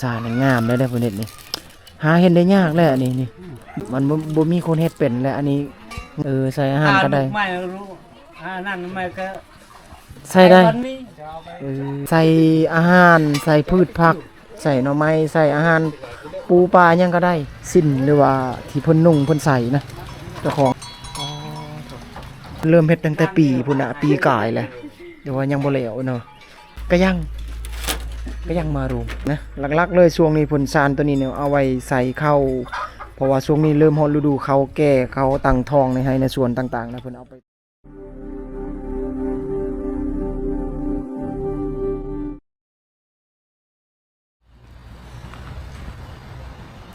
ສານີ້ງາມເດ້ ເດ້ຜູ້ເຮັດນີ້ ຫາເຫັນໄດ້ຍາກແຫຼະ ອັນນີ້ນີ້ ມັນບໍ່ ບໍ່ມີຄົນເຮັດເປັນແຫຼະ ອັນນີ້ ເອີ ໃສ່ອາຫານກໍໄດ້ ອັນນັ້ນມາກໍ ໃສ່ໄດ້ ເອີ ໃສ່ອາຫານ ໃສ່ພືດຜັກ ໃສ່ໜໍ່ໄມ້ ໃສ່ອາຫານ ປູປາຫຍັງກໍໄດ້ ສິ້ນ ຫຼືວ່າທີ່ເພິ່ນນຸ່ງເພິ່ນໃສ່ນະ ເຈົ້າຂອງ ອໍ ເລີ່ມເຮັດຕັ້ງແຕ່ປີພຸ້ນລະ ປີກາຍແຫຼະ ແຕ່ວ່າຍັງບໍ່ແລ້ວເນາະ ກະຍັງ ກະຍັງມາຣວມນະ ຫຼັກໆເລີຍຊ່ວງນີ້ເພິ່ນຊານໂຕນີ້ເນາະ ເອົາໄວ້ໃສ່ເຂົ້າ ເພາະວ່າຊ່ວງນີ້ເລີ່ມຮອດລະດູເຂົ້າແກ່ ເຂົ້າຕັ້ງທ້ອງໃນໄຮ່ໃນສວນຕ່າງໆນະ ເພິ່ນເອົາໄປ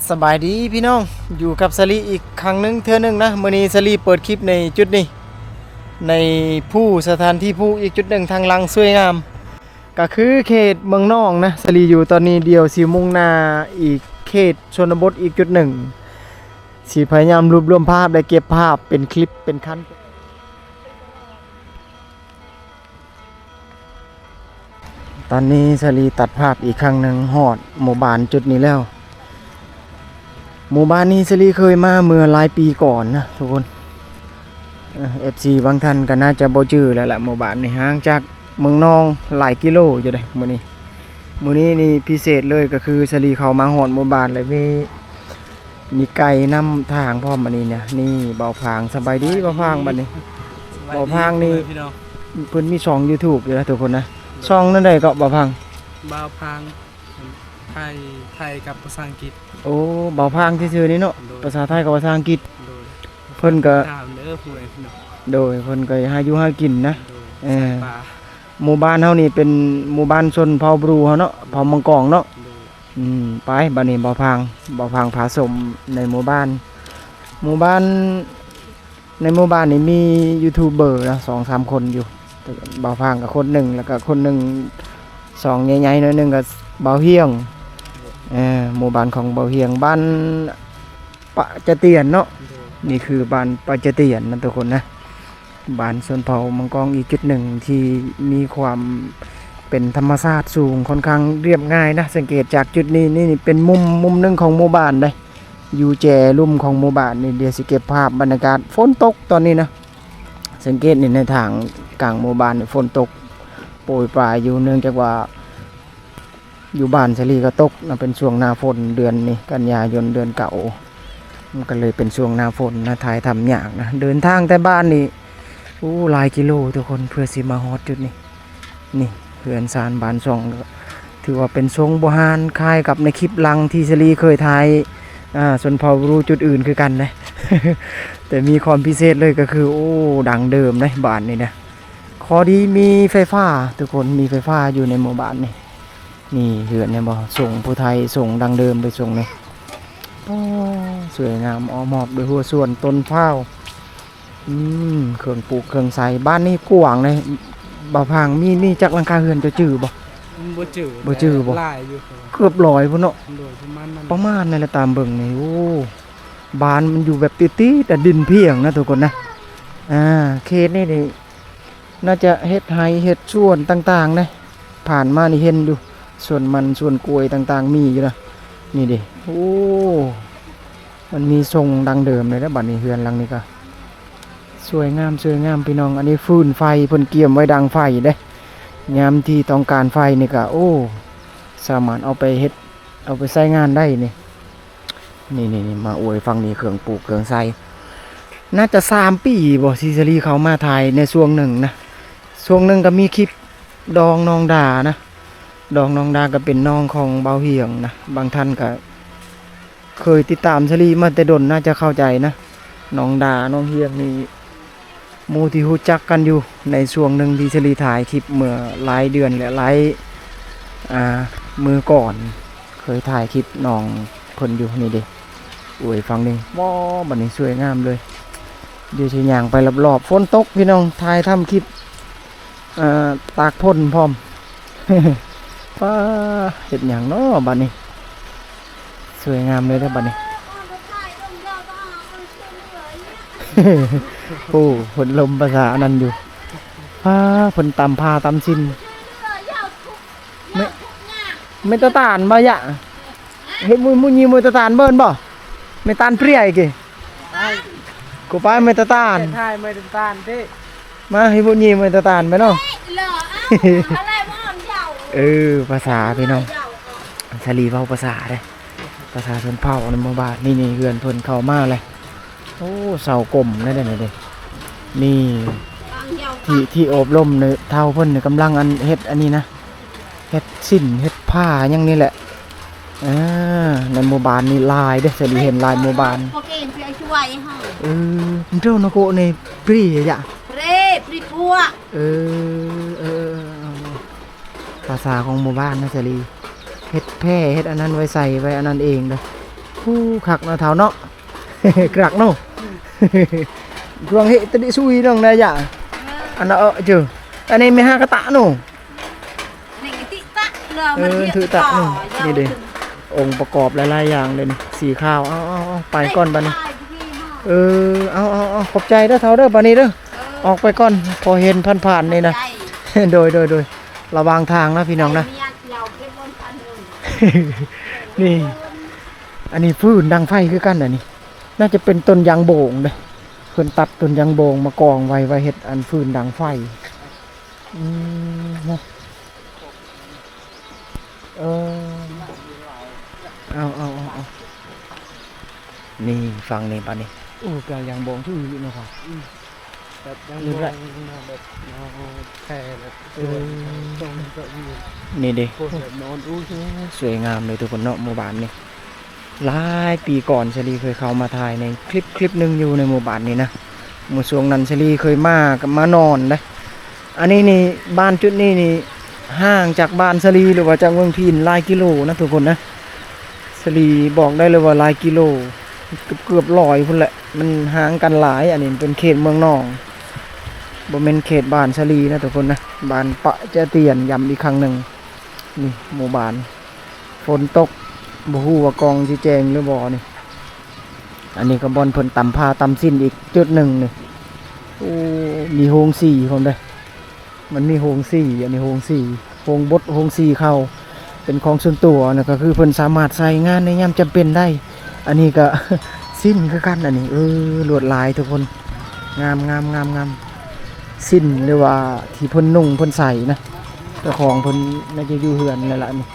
ສະບາຍດີພີ່ນ້ອງ ຢູ່ກັບສາລີອີກຄັ້ງໜຶ່ງເທື່ອໜຶ່ງນະ ມື້ນີ້ສາລີເປີດຄລິບໃນຈຸດນີ້ ໃນພູ ສະຖານທີ່ພູອີກຈຸດໜຶ່ງ ທາງຫຼັງສວຍງາມ ກະຄືເຂດເມືອງນອງນະ ສາລີຢູ່ຕອນນີ້ ດຽວຊິມຸ່ງໜ້າອີກເຂດຊົນນະບົດອີກຈຸດໜຶ່ງ ຊິພະຍາຍາມລວບລວມພາບ ແລະ ເກັບພາບເປັນຄລິບເປັນຄັນ. ຕອນນີ້ສາລີຕັດພາບອີກຄັ້ງໜຶ່ງ ຮອດໝູ່ບ້ານຈຸດນີ້ແລ້ວ. ໝູ່ບ້ານນີ້ສາລີເຄີຍມາເມື່ອຫຼາຍປີກ່ອນນະທຸກຄົນ. ເອີ ເອັຟຊີບາງທ່ານກໍໜ້າຈະບໍ່ຈື່ແລ້ວລະ ໝູ່ບ້ານນີ້ຫ່າງຈາກເມືອງນອງຫຼາຍກິໂລຢູ່ເດ້. ມື້ນີ້ ມື້ນີ້ນີ້ພິເສດເລີຍ ກໍຄືສາລີເຂົ້າມາຮອດໝູ່ບ້ານ ແລະ ມີ ມີໄກ່ນຳທາງພ້ອມ. ອັນນີ້ນະ ນີ້ບ່າວພາງ ສະບາຍດີບ່າວພາງ. ບັດນີ້ ສະບາຍດີ ບ່າວພາງນີ້ ພີ່ນ້ອງ ເພິ່ນມີຊ່ອງຢູທູບຢູ່ນະທຸກຄົນນະ. ຊ່ອງນັ້ນໃດເກາະບ່າວພາງ? ບ່າວພາງ ໄທ ໄທກັບພາສາອັງກິດ. ໂອ້ ບ່າວພາງຊື່ໆນີ້ເນາະ. ໂດຍ ພາສາໄທກັບພາສາອັງກິດ. ໂດຍ ເພິ່ນກໍ ຕາມເດີ ຜູ້ໃດພີ່ນ້ອງ. ໂດຍ ເພິ່ນກໍຫາຢູ່ຫາກິນນະ. ໂດຍ ເອີ ໃສ່ປາ. ໝູ່ບ້ານເຮົານີ້ເປັນໝູ່ບ້ານຊົນເຜົ່າບຣູເຮົາເນາະ ເຜົ່າມັງກອງເນາະ. ໂດຍ ອືມ ໄປ ບັດນີ້ບ່າວພາງ ບ່າວພາງພາຊົມໃນໝູ່ບ້ານ. ໝູ່ບ້ານ ໃນໝູ່ບ້ານນີ້ມີຢູທູບເບີນະ ສອງສາມຄົນຢູ່ ບ່າວພາງກໍຄົນໜຶ່ງ ແລ້ວກໍຄົນໜຶ່ງ ສອງໃຫຍ່ໆໜ້ອຍໜຶ່ງກໍບ່າວຮຽງ. ເອີ ໝູ່ບ້ານຂອງບ່າວຮຽງ ບ້ານປະຈະຕຽນເນາະ. ນີ້ຄືບ້ານປະຈະຕຽນນະທຸກຄົນນະ. ບ້ານຊົນເຜົ່າມັງກອງອີກຈຸດໜຶ່ງທີ່ມີຄວາມເປັນທຳມະຊາດສູງ ຄ່ອນຂ້າງລຽບງ່າຍນະ. ສັງເກດຈາກຈຸດນີ້ ນີ້ເປັນມຸມ ມຸມໜຶ່ງຂອງໝູ່ບ້ານເດ້ ຢູ່ແຈລຸ່ມຂອງໝູ່ບ້ານນີ້. ດຽວຊິເກັບພາບບັນຍາກາດຝົນຕົກຕອນນີ້ນະ. ສັງເກດນີ້ໃນທາງກາງໝູ່ບ້ານນີ້ ຝົນຕົກໂປຍປາຍຢູ່ ເນື່ອງຈາກວ່າ ຢູ່ບ້ານສາລີກໍຕົກນະ ເປັນຊ່ວງໜ້າຝົນ ເດືອນນີ້ກັນຍາຍົນ ເດືອນເກົ້າ ມັນກໍເລີຍເປັນຊ່ວງໜ້າຝົນນະ ຖ່າຍທຳຍາກນະ. ເດີນທາງແຕ່ບ້ານນີ້ ໂອ້ ຫຼາຍກິໂລທຸກຄົນ ເພື່ອຊິມາຮອດຈຸດນີ້. ນີ້ເຮືອນຊານບ້ານຊ່ອງ ຖືວ່າເປັນຊົງບູຮານ ຄ້າຍກັບໃນຄລິບຫຼັງທີ່ສາລີເຄີຍຖ່າຍ ອ່າ ຊົນເຜົ່າບຣູຈຸດອື່ນຄືກັນເດ້ ແຕ່ມີຄວາມພິເສດເລີຍກໍຄື ໂອ້ ດັ້ງເດີມເດ້ບ້ານນີ້ນະ. ຂໍ້ດີມີໄຟຟ້າທຸກຄົນ ມີໄຟຟ້າຢູ່ໃນໝູ່ບ້ານນີ້. ນີ້ເຮືອນເຫັນບໍ່ ຊົງຜູ້ໄທ ຊົງດັ້ງເດີມໄປຊົງນີ້. ໂອ້ ສວຍງາມ ອ້ອມຮອບດ້ວຍຮົ້ວສວນຕົ້ນພ້າວ. ອືມ ເຄື່ອງປູກເຄື່ອງໃຊ້ ບ້ານນີ້ກວ້າງເດ້ ບ່າວພາງ. ມີ ມີຈັກຫຼັງຄາເຮືອນ ເຈົ້າຈື່ບໍ່? ບໍ່ຈື່ ບໍ່ຈື່ບໍ່? ຫຼາຍຢູ່ ເກືອບຮ້ອຍພຸ້ນເນາະ. ໂດຍ ປະມານນັ້ນ ປະມານນັ້ນແຫຼະ ຕາມເບິ່ງນີ້. ໂອ້ ບ້ານມັນຢູ່ແບບຕິດໆ ອະ ດິນພຽງນະທຸກຄົນນະ. ອ່າ ເຂດນີ້ນີ້ ໜ້າຈະເຮັດໄຮ່ເຮັດສວນຕ່າງໆເດ້. ຜ່ານມານີ້ເຫັນຢູ່ ສວນມັນສວນກ້ວຍຕ່າງໆມີຢູ່ນະ. ນີ້ເດ້ ໂອ້ ມັນມີຊົງດັ້ງເດີມເລີຍນະ. ບັດນີ້ເຮືອນຫຼັງນີ້ກໍສວຍງາມ ສວຍງາມພີ່ນ້ອງ. ອັນນີ້ຟືນໄຟ ເພິ່ນກຽມໄວ້ດັງໄຟເດ້ ຍາມທີ່ຕ້ອງການໄຟນີ້ກໍ ໂອ້ ສາມາດເອົາໄປເຮັດ ເອົາໄປໃຊ້ງານໄດ້ນີ້. ນີ້ໆໆ ມາອວຍຝັ່ງນີ້ ເຄື່ອງປູກເຄື່ອງໃຊ້. ໜ້າຈະສາມປີບໍ່ ທີ່ສາລີເຂົ້າມາຖ່າຍໃນຊ່ວງໜຶ່ງນະ. ຊ່ວງໜຶ່ງກໍມີຄລິບດອງນ້ອງດານະ. ດອງນ້ອງດາກໍເປັນນ້ອງຂອງບ່າວຮຽງນະ. ບາງທ່ານກໍເຄີຍຕິດຕາມສາລີມາແຕ່ດົນ ໜ້າຈະເຂົ້າໃຈນະ. ນ້ອງດາ ນ້ອງຮຽງນີ້ ໝູ່ທີ່ຮູ້ຈັກກັນຢູ່ ໃນຊ່ວງໜຶ່ງທີ່ສາລີຖ່າຍຄລິບເມື່ອຫຼາຍເດືອນ ແລະ ຫຼາຍ ອ່າ ມື້ກ່ອນ ເຄີຍຖ່າຍຄລິບນ້ອງເພິ່ນຢູ່. ນີ້ເດ້ ອວຍຝັ່ງນີ້ ວ້າ ບັດນີ້ສວຍງາມເລີຍ. ດຽວຊິຍ່າງໄປລອບໆ ຝົນຕົກພີ່ນ້ອງ ຖ່າຍທຳຄລິບ ອ່າ ຕາກຝົນພ້ອມ. ປ້າ ເຮັດຫຍັງເນາະບັດນີ້ ສວຍງາມເລີຍເດີ້ບັດນີ້. ໂອ້ ເພິ່ນລົມພາສາອັນນັ້ນຢູ່. ປ້າ ເພິ່ນຕຳຜ້າຕຳສິ້ນ. ແມ່ນ ແມ່ນຕາຕານບໍ່ຍະ? ເຮັດໝູ່ ໝູ່ຍິງໝູ່ຕາຕານເບິ່ນບໍ່? ແມ່ຕານເປຍອີກ ກູປາຍແມ່ຕາຕານ ຖ່າຍແມ່ຕາຕານເດ້ ມາເຮັດໝູ່ຍິງໝູ່ຕາຕານໄປເນາະ ເອີ ພາສາພີ່ນ້ອງ ສາລີເວົ້າພາສາເດ້ ພາສາຊົນເຜົ່າໃນໝູ່ບ້ານນີ້ ນີ້ເຮືອນເພິ່ນເຂົ້າມາແລ້ວ ໂອ້ ເສົາກົມແລ້ວເດ້ນີ້ເດ້ ນີ້ ທີ່ ທີ່ອົບຮົມນີ້ ເຖົ້າເພິ່ນນີ້ກຳລັງອັນເຮັດອັນນີ້ນະ ເຮັດສິ້ນເຮັດຜ້າຫຍັງນີ້ແຫຼະ ເອີ ໃນໝູ່ບ້ານນີ້ຫຼາຍເດ້ ສາລີເຫັນຫຼາຍໝູ່ບ້ານ ພວກເອງຊິຊ່ວຍເຮົາ ເອີ ເຈົ້ານະໂກະນີ້ປຣີຍະ ເຣ ປຣີພວກ ເອີ ເອີ ເອີ ເອີ ພາສາຂອງໝູ່ບ້ານນະສາລີ ເຮັດແພເຮັດອັນນັ້ນໄວ້ໃສ່ໄວ້ອັນນັ້ນເອງເດີ ໂອ້ ຄັກເນາະເຖົ້າເນາະ ຄັກເນາະ ກວາງເຮຕະດິຊຸຍນ້ອງນາຍາ ອັນນະເອີ ເຈີ ອັນນີ້ແມ່ຮາກະຕະເນາະ ນີ້ກະຕິຕະເນາະ ເອີ ມັນເຮັດ ຖືຕະເນາະ ນີ້ເດ້ ອົງປະກອບຫຼາຍໆຢ່າງເດ້ນີ້ ສີຂາວ ເອົາໆໆ ໄປກ່ອນບັດນີ້ ເອີ ເອົາໆໆ ຂອບໃຈເດີເຖົ້າເດີ ບັດນີ້ເດີ ເອີ ອອກໄປກ່ອນ ພໍເຫັນຜ່ານໆນີ້ນະ ໂດຍໆໆ ລະຫວ່າງທາງນະພີ່ນ້ອງນະ ນີ້ ອັນນີ້ຟືນດັງໄຟຄືກັນ ອັນນີ້ໜ້າຈະເປັນຕົ້ນຢາງໂບງເດ້ ເພິ່ນຕັດຕົ້ນຢາງໂບງມາກອງໄວ້ ໄວ້ເຮັດອັນຟືນດັງໄຟ ອືມ ເອີ ເອົາໆໆໆ ນີ້ຝັ່ງນີ້ປານນີ້ ໂອ້ ກະຢາງໂບງຄືອີ່ຫຼີເນາະ ອືມ ແບບຍັງ ນີ້ແຫຼະ ແບບເອົາແຜ່ແບບ ເອີ ຊ່ວງນີ້ກະມີ ນີ້ເດ້ ຄົນແບບນອນ ໂອ້ຍ ສວຍງາມເລີຍທຸກຄົນເນາະ ໝູ່ບ້ານນີ້ ຫຼາຍປີກ່ອນ ສາລີເຄີຍເຂົ້າມາຖ່າຍໃນຄລິບ ຄລິບໜຶ່ງຢູ່ໃນໝູ່ບ້ານນີ້ນະ ໝູ່ຊ່ວງນັ້ນສາລີເຄີຍມາ ກະມານອນເດ້ ອັນນີ້ນີ້ ບ້ານຈຸດນີ້ນີ້ ຫ່າງຈາກບ້ານສາລີ ຫຼືວ່າຈາກເມືອງພີນຫຼາຍກິໂລນະທຸກຄົນນະ ສາລີບອກໄດ້ເລີຍວ່າຫຼາຍກິໂລ ເກືອບ ເກືອບຮ້ອຍພຸ້ນແຫຼະ ມັນຫ່າງກັນຫຼາຍ ອັນນີ້ເປັນເຂດເມືອງນອງ ບໍ່ແມ່ນເຂດບ້ານສາລີນະທຸກຄົນນະ ບ້ານປະຈະຕຽນ ຢ້ຳອີກຄັ້ງໜຶ່ງ ນີ້ໝູ່ບ້ານ ຝົນຕົກ ບໍ່ຮູ້ວ່າກ້ອງຊິແຈ້ງຫຼືບໍ່ນີ້ ອັນນີ້ກະບ່ອນເພິ່ນຕຳຜ້າຕຳສິ້ນອີກຈຸດໜຶ່ງນີ້ ໂອ້ ມີໂຮງສີພ້ອມເດ້ ມັນມີໂຮງສີ ອັນນີ້ໂຮງສີ ໂຮງບົດ ໂຮງສີເຂົ້າ ເປັນຂອງສ່ວນຕົວ ອັນນັ້ນກະຄືເພິ່ນສາມາດໃຊ້ງານໃນຍາມຈຳເປັນໄດ້ ອັນນີ້ກະສິ້ນຄືກັນ ອັນນີ້ ເອີ ລວດລາຍທຸກຄົນ ງາມໆໆໆ ສິ້ນ ຫຼືວ່າທີ່ເພິ່ນນຸ່ງເພິ່ນໃສ່ນະ ເຈົ້າຂອງເພິ່ນໜ້າຈະຢູ່ເຮືອນແລ້ວລະນີ້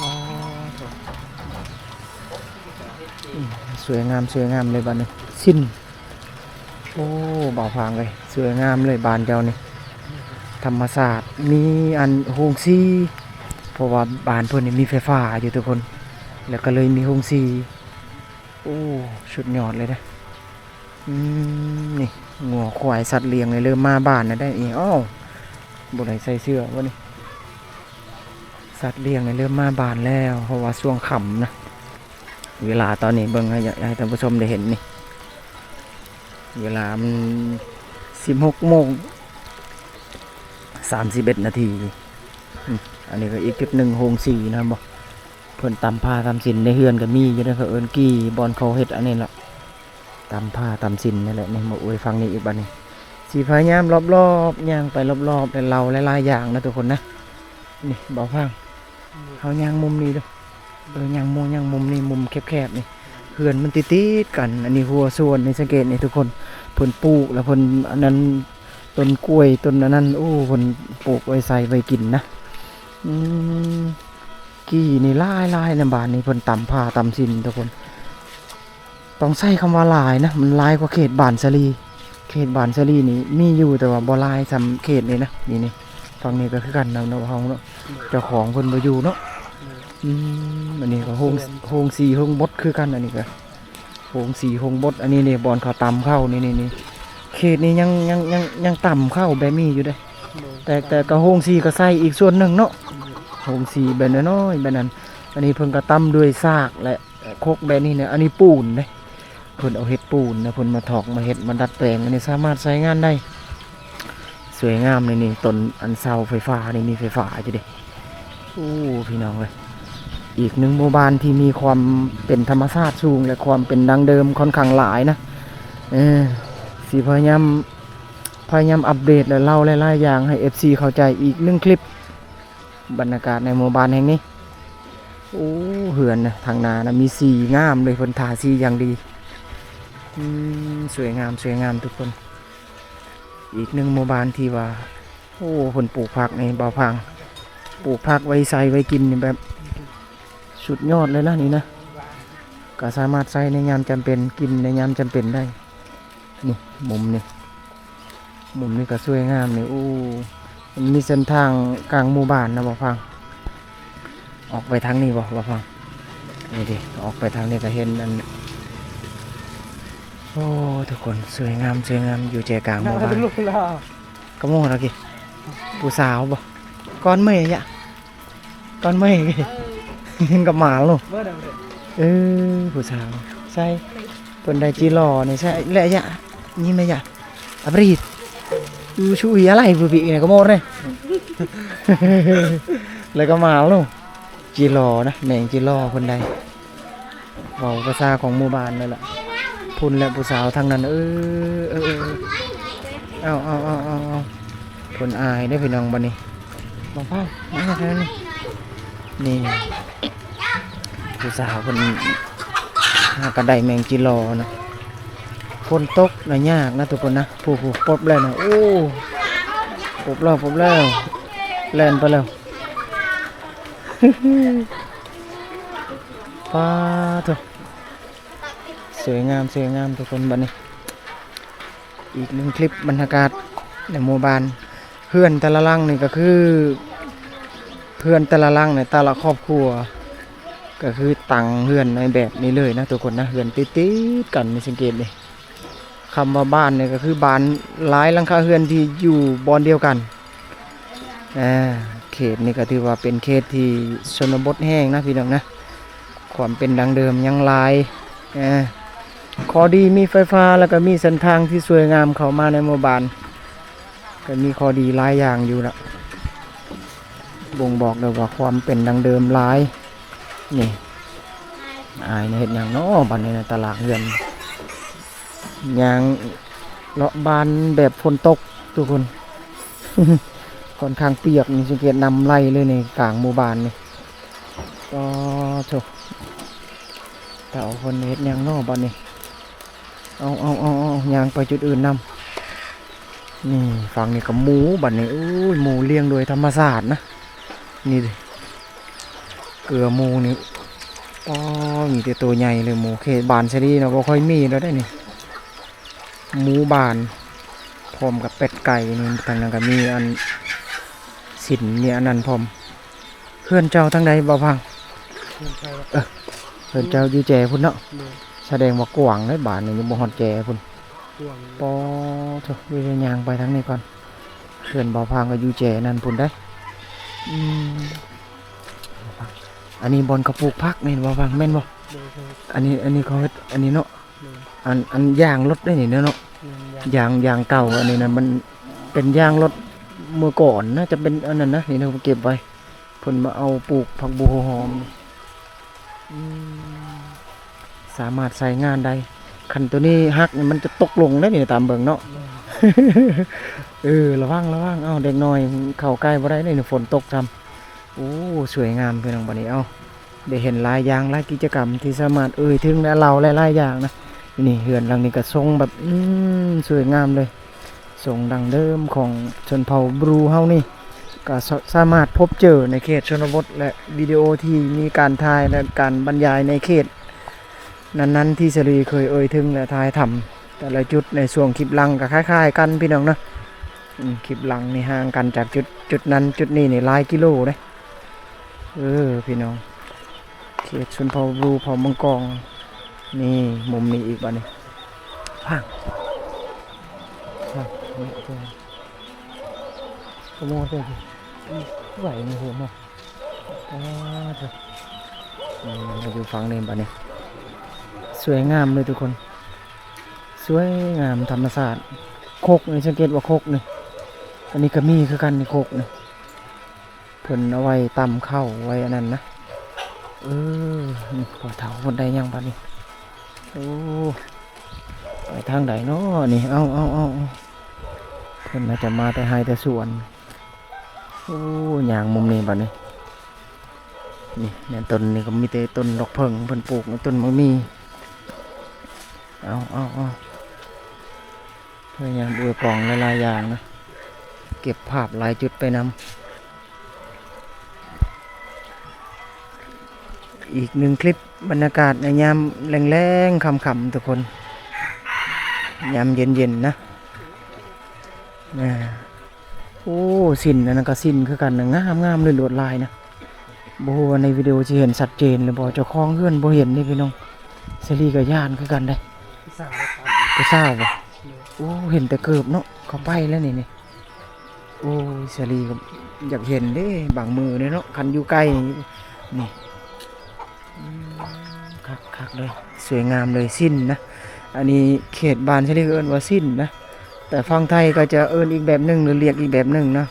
ອໍ ສວຍງາມ ສວຍງາມເລີຍບາດນີ້ ສິ້ນ ໂອ້ ບ່າວພາງເອີຍ ສວຍງາມເລີຍບ້ານເຈົ້ານີ້ ທຳມະຊາດ ມີອັນໂຮງສີ ເພາະວ່າບ້ານເພິ່ນນີ້ມີໄຟຟ້າຢູ່ທຸກຄົນ ແລ້ວກະເລີຍມີໂຮງສີ ໂອ້ ສຸດຍອດເລີຍເດ້ ອືມ ນີ້ ງົວຄວາຍ ສັດລ້ຽງນີ້ເລີ່ມມາບ້ານແລ້ວໄດ໋ນີ້ ອ້າວ ບໍ່ໄດ້ໃສ່ເສື້ອບໍ່ນີ້ ສັດລ້ຽງນີ້ເລີ່ມມາບ້ານແລ້ວ ເພາະວ່າຊ່ວງຄ່ຳນະ ເວລາຕອນນີ້ເບິ່ງໃຫ້ ໃຫ້ທ່ານຜູ້ຊົມໄດ້ເຫັນນີ້ ເວລາມັນສິບຫົກໂມງສາມສິບເອັດນາທີ ອືມ ອັນນີ້ກະອີກຈຸດໜຶ່ງ ໂຮງສີນະ ເຫັນບໍ່ ເພິ່ນຕຳຜ້າຕຳສິ້ນ ໃນເຮືອນກະມີຢູ່ເດ້ ເຂົາເອີ້ນກີ່ ບ່ອນເຂົາເຮັດອັນນີ້ລະ ຕຳຜ້າຕຳສິ້ນນີ້ແຫຼະ ນີ້ມາອວຍຝັ່ງນີ້ອີກບາດນີ້ ຊິພະຍາຍາມລອບໆ ຍ່າງໄປລອບໆ ແລະ ເລົ່າຫຼາຍໆຢ່າງນະທຸກຄົນນະ ນີ້ບ່າວພາງ ເຮົາຍ່າງມຸມນີ້ເດີ ເອີ ຍ່າງມຸມ ຍ່າງມຸມນີ້ ມຸມແຄບໆນີ້ ເຮືອນມັນຕິດໆກັນ ອັນນີ້ຮົ້ວສວນນີ້ ສັງເກດນີ້ທຸກຄົນ ເພິ່ນປູກ ແລ້ວເພິ່ນອັນນັ້ນ ຕົ້ນກ້ວຍ ຕົ້ນອັນນັ້ນ ໂອ້ ເພິ່ນປູກໄວ້ໃສ່ໄວ້ກິນນະ ອືມ ກີ່ນີ້ຫຼາຍໆ ໃນບ້ານນີ້ ເພິ່ນຕຳຜ້າຕຳສິ້ນທຸກຄົນ ຕ້ອງໃຊ້ຄຳວ່າຫຼາຍນະ ມັນຫຼາຍກວ່າເຂດບ້ານສາລີ ເຂດບ້ານສາລີນີ້ມີຢູ່ ແຕ່ວ່າບໍ່ຫຼາຍສ່ຳເຂດນີ້ນະ ນີ້ ນີ້ ຝັ່ງນີ້ກະຄືກັນນະ ເນາະ ເຮົາເນາະ ເຈົ້າຂອງເພິ່ນບໍ່ຢູ່ເນາະ ອືມ ອັນນີ້ກະໂຮງ ໂຮງສີໂຮງບົດຄືກັນ ອັນນີ້ກະໂຮງສີໂຮງບົດ ອັນນີ້ນີ້ ບ່ອນເຂົາຕຳເຂົ້ານີ້ ນີ້ ນີ້ ເຂດນີ້ຍັງ ຍັງ ຍັງ ຍັງຕຳເຂົ້າແບບນີ້ຢູ່ເດ້ ແຕ່ ແຕ່ກະໂຮງສີກະໃສ່ອີກສ່ວນໜຶ່ງເນາະ ໂຮງສີແບບນ້ອຍໆ ແບບນັ້ນ ອັນນີ້ເພິ່ນກະຕຳດ້ວຍສາກແຫຼະ ຄົກແບບນີ້ນະ ອັນນີ້ປູນເດ້ ເພິ່ນເອົາເຮັດປູນນະ ເພິ່ນມາຖອກມາເຮັດມາດັດແປງ ອັນນີ້ສາມາດໃຊ້ງານໄດ້ ສວຍງາມເລີຍນີ້ ຕົ້ນອັນເສົາໄຟຟ້ານີ້ ມີໄຟຟ້າຢູ່ເດ້ ໂອ້ ພີ່ນ້ອງເອີຍ ອີກໜຶ່ງໝູ່ບ້ານທີ່ມີຄວາມເປັນທຳມະຊາດສູງ ແລະ ຄວາມເປັນດັ້ງເດີມຂ້ອນຂ້າງຫຼາຍນະ ເອີ ຊິພະຍາຍາມ ພະຍາຍາມອັບເດດ ແລະ ເລົ່າຫຼາຍໆຢ່າງໃຫ້ເອັຟຊີເຂົ້າໃຈ ອີກໜຶ່ງຄລິບ ບັນຍາກາດໃນໝູ່ບ້ານແຫ່ງນີ້ ໂອ້ ເຮືອນນະ ທາງໜ້ານະ ມີສີງາມເລີຍ ເພິ່ນທາສີຢ່າງດີ. ອືມ ສວຍງາມ ສວຍງາມທຸກຄົນ. ອີກໜຶ່ງໝູ່ບ້ານທີ່ວ່າ ໂອ້ ເພິ່ນປູກຜັກນີ້ ບ່າວພາງ ປູກຜັກໄວ້ໃຊ້ໄວ້ກິນນີ້ ແບບສຸດຍອດເລີຍນະນີ້ນະ. ກໍສາມາດໃຊ້ໃນຍາມຈຳເປັນ ກິນໃນຍາມຈຳເປັນໄດ້. ນີ້ ມຸມນີ້ ມຸມນີ້ກໍສວຍງາມນີ້. ໂອ້ ມັນມີເສັ້ນທາງກາງໝູ່ບ້ານນະ ບ່າວພາງ. ອອກໄປທາງນີ້ບໍ່ ບ່າວພາງ? ນີ້ເດ້ ອອກໄປທາງນີ້ກໍເຫັນອັນ ໂອ້ ທຸກຄົນ ສວຍງາມ ສວຍງາມ ຢູ່ໃຈກາງໝູ່ບ້ານ. ກະໂມລະກິ ຜູ້ສາວບໍ່? ກ່ອນເມຍະ ກ່ອນເມຍະ ເອີ ກະໝາລເນາະ. ເອີ ຜູ້ສາວ ໃສ່ ເພິ່ນໄດ້ຈີລໍນີ້ ໃສ່ແລະຍະ ຍິ້ມແລະຍະ ອາບຣີດ ອູຊູອີອາໄລຜູ້ປີນີ້ກະໂມລເນາະ ແລ້ວກະໝາລເນາະ. ຈີລໍນະ ແມງຈີລໍເພິ່ນໄດ້ ເວົ້າພາສາຂອງໝູ່ບ້ານນັ້ນລະ. ພຸ້ນແຫຼະຜູ້ສາວທາງນັ້ນ ເອີ ເອີ ເອີ ເອົາ ເອົາ ເອົາ ເອົາ ເອົາ ເພິ່ນອາຍເດ້ພີ່ນ້ອງ. ບັດນີ້ ມາຟັງ ມາທາງນີ້ ນີ້ ຜູ້ສາວເພິ່ນຫາກະໄດ້ແມງຈີລໍນະ. ຝົນຕົກນະ ຍາກນະທຸກຄົນນະ. ຜູ້ ຜູ້ ປົບແລ້ວນະ ໂອ້ ປົບແລ້ວ ປົບແລ້ວ ແລ່ນໄປແລ້ວ. ປາໂທ້ ສວຍງາມ ສວຍງາມທຸກຄົນ. ບັດນີ້ ອີກໜຶ່ງຄລິບບັນຍາກາດໃນໝູ່ບ້ານ. ເຮືອນແຕ່ລະຫຼັງນີ້ກໍຄື ເຮືອນແຕ່ລະຫຼັງໃນແຕ່ລະຄອບຄົວ ກໍຄືຕັ້ງເຮືອນໃນແບບນີ້ເລີຍນະທຸກຄົນນະ. ເຮືອນຕິດໆກັນນີ້ ສັງເກດນີ້ ຄຳວ່າບ້ານນີ້ກໍຄືບ້ານຫຼາຍຫຼັງຄາເຮືອນທີ່ຢູ່ບ່ອນດຽວກັນ. ອາ ເຂດນີ້ກໍຖືວ່າເປັນເຂດທີ່ຊົນນະບົດແຮງນະພີ່ນ້ອງນະ ຄວາມເປັນດັ້ງເດີມຍັງຫຼາຍ. ອາ ຂໍ້ດີມີໄຟຟ້າ ແລ້ວກໍມີເສັ້ນທາງທີ່ສວຍງາມເຂົ້າມາໃນໝູ່ບ້ານ ກໍມີຂໍ້ດີຫຼາຍຢ່າງຢູ່ລະ ບົ່ງບອກໄດ້ວ່າຄວາມເປັນດັ້ງເດີມຫຼາຍ. ນີ້ ອາຍເຮັດຫຍັງເນາະບັດນີ້ນະ ຕະຫຼາງເຮືອນ. ຍ່າງເລາະບ້ານແບບຝົນຕົກທຸກຄົນ ຂ້ອນຂ້າງປຽກນີ້ ສັງເກດນ້ຳໄຫຼເລີຍໃນກາງໝູ່ບ້ານນີ້. ໂອ້ໂທ້ ເຖົ້າເພິ່ນເຮັດຫຍັງເນາະບັດນີ້. ເອົາ ເອົາ ເອົາ ເອົາ ຍ່າງໄປຈຸດອື່ນນຳ. ນີ້ ຝັ່ງນີ້ກໍໝູບັດນີ້. ໂອ້ຍ ໝູລ້ຽງໂດຍທຳມະຊາດນະ. ນີ້ເດ້ ເກືອໝູນີ້ ອໍ ມີແຕ່ໂຕໃຫຍ່ເລີຍໝູ. ເຂດບ້ານຊະດີນະ ບໍ່ຄ່ອຍມີແລ້ວເດ້ນີ້ ໝູບ້ານ ພ້ອມກັບແປັດໄກ່ນີ້. ທາງນັ້ນກໍມີອັນສິນ ມີອັນນັ້ນພ້ອມ. ເຮືອນເຈົ້າທາງໃດ ບ່າວພັງ? ເຮືອນໃຜວະ? ເອີ ເຮືອນເຈົ້າຢູ່ແຈພຸ້ນເນາະ. ໂດຍ. ສະແດງວ່າກວ້າງເດ້ ບ້ານນີ້ຍັງບໍ່ຮອດແຈພຸ້ນ. ກວ້າງ. ປອໂທ້ ດຽວຍ່າງໄປທາງນີ້ກ່ອນ. ເຮືອນບ່າວພັງກໍຢູ່ແຈນັ້ນພຸ້ນເດ້. ອືມ ອັນນີ້ບ່ອນເຂົາປູກຜັກແມ່ນບໍ່ ບ່າວພັງ ແມ່ນບໍ່? ໂດຍ. ອັນນີ້ ອັນນີ້ເຂົາເຮັດອັນນີ້ເນາະ. ໂດຍ. ອັນ ອັນຢາງລົດເດ້ນີ້ເນາະ. ແມ່ນ. ຢາງ ຢາງເກົ່າ ອັນນີ້ນະ ມັນເປັນຢາງລົດເມື່ອກ່ອນ ໜ້າຈະເປັນອັນນັ້ນນະ ນີ້ນະ ເກັບໄວ້. ເພິ່ນມາເອົາປູກຜັກບົ່ວຫົວຫອມ. ອືມ ສາມາດໃຊ້ງານໄດ້. ຄັນໂຕນີ້ຫັກນີ້ ມັນຈະຕົກລົງເດ້ນີ້ ຕາມເບິ່ງເນາະ. ແມ່ນ. ເອີ ລະວັງ ລະວັງ. ເອົ້າ ເດັກນ້ອຍເຂົ້າໃກ້ບໍ່ໄດ້ເດ້ນີ້ ຝົນຕົກຊ້ຳ. ໂອ້ ສວຍງາມພີ່ນ້ອງ. ບັດນີ້ ເອົ້າ ໄດ້ເຫັນຫຼາຍຢ່າງ ຫຼາຍກິດຈະກຳທີ່ສາມາດເອີ່ຍເຖິງ ແລະ ເລົ່າຫຼາຍໆຢ່າງນະ. ນີ້ ເຮືອນຫຼັງນີ້ກໍຊົງແບບ ອືມ ສວຍງາມເລີຍ. ຊົງດັ້ງເດີມຂອງຊົນເຜົ່າບຣູເຮົານີ້ ກໍສາ ສາມາດພົບເຈີໃນເຂດຊົນນະບົດ ແລະ ວິດີໂອທີ່ມີການຖ່າຍ ແລະ ການບັນຍາຍໃນເຂດນັ້ນໆ ທີ່ສາລີເຄີຍເອີ່ຍເຖິງ ແລະ ຖ່າຍທຳແຕ່ລະຈຸດໃນຊ່ວງຄລິບຫຼັງກໍຄ້າຍໆກັນ ພີ່ນ້ອງເນາະ. ອືມ ຄລິບຫຼັງນີ້ຫ່າງກັນຈາກຈຸດ ຈຸດນັ້ນຈຸດນີ້ນີ້ຫຼາຍກິໂລເດ້. ເອີ ພີ່ນ້ອງ ເຂດຊົນເຜົ່າບຣູ ເຜົ່າມັງກອງ. ນີ້ ມຸມນີ້ອີກບັດນີ້. ພັງ ພັງ ໂອ້ໂຫ ຂະໂມຍເດ້ ໄຫວນີ້ໂຫດເນາະ. ອາ ເດີ ນີ້ ມາຢູ່ຝັ່ງນີ້ບັດນີ້. ສວຍງາມເລີຍທຸກຄົນ ສວຍງາມທຳມະຊາດ. ຄົກນີ້ ສັງເກດວ່າຄົກນີ້ ອັນນີ້ກໍມີຄືກັນນີ້ ຄົກນີ້. ເພິ່ນເອົາໄວ້ຕຳເຂົ້າ ໄວ້ອັນນັ້ນນະ. ເອີ ນີ້ພໍ່ເຖົ້າເພິ່ນໄດ້ຫຍັງບັດນີ້. ໂອ້ ໄປທາງໃດເນາະນີ້. ເອົາ ເອົາ ເອົາ ເອົາ ເພິ່ນໜ້າຈະມາແຕ່ໄຮ່ແຕ່ສວນ. ໂອ້ ຍ່າງມຸມນີ້ບັດນີ້. ນີ້ແມ່ນຕົ້ນນີ້ກໍມີແຕ່ຕົ້ນດອກເຜິ້ງເພິ່ນປູກ ຕົ້ນໝາກໝີ່. ເອົາ ເອົາ ເອົາ ພະຍາຍາມອວຍກອງຫຼາຍໆຢ່າງນະ ເກັບພາບຫຼາຍຈຸດໄປນຳ. ອີກໜຶ່ງຄລິບບັນຍາກາດໃນຍາມແລງໆຄ່ຳໆ ທຸກຄົນ ຍາມເຢັນໆນະ. ອ່າ ໂອ້ ສິ້ນ ອັນນັ້ນກໍສິ້ນຄືກັນນະ ງາມໆເລີຍ ລວດລາຍນະ. ບໍ່ຮູ້ວ່າໃນວິດີໂອຊິເຫັນຊັດເຈນຫຼືບໍ່ ເຈົ້າຂອງເຮືອນບໍ່ເຫັນເດ້ພີ່ນ້ອງ. ສາລີກໍຢ້ານຄືກັນເດ້. ຜູ້ສາວ ຜູ້ສາວບໍ່? ໂອ້ ເຫັນແຕ່ເກີບເນາະ ເຂົ້າໄປແລ້ວນີ້ ນີ້. ໂອ້ຍ ສາລີກໍຢາກເຫັນເດ້ ບາງມື້ເດ້ເນາະ ຄັນຢູ່ໃກ້ນີ້. ອືມ ຄັກໆເລີຍ ສວຍງາມເລີຍ ສິ້ນນະ. ອັນນີ້ເຂດບ້ານສາລີເອີ້ນວ່າສິ້ນນະ ແຕ່ຝັ່ງໄທກໍຈະເອີ້ນອີກແບບໜຶ່ງ ຫຼື ລຽກອີກແບບໜຶ່ງເນາະ.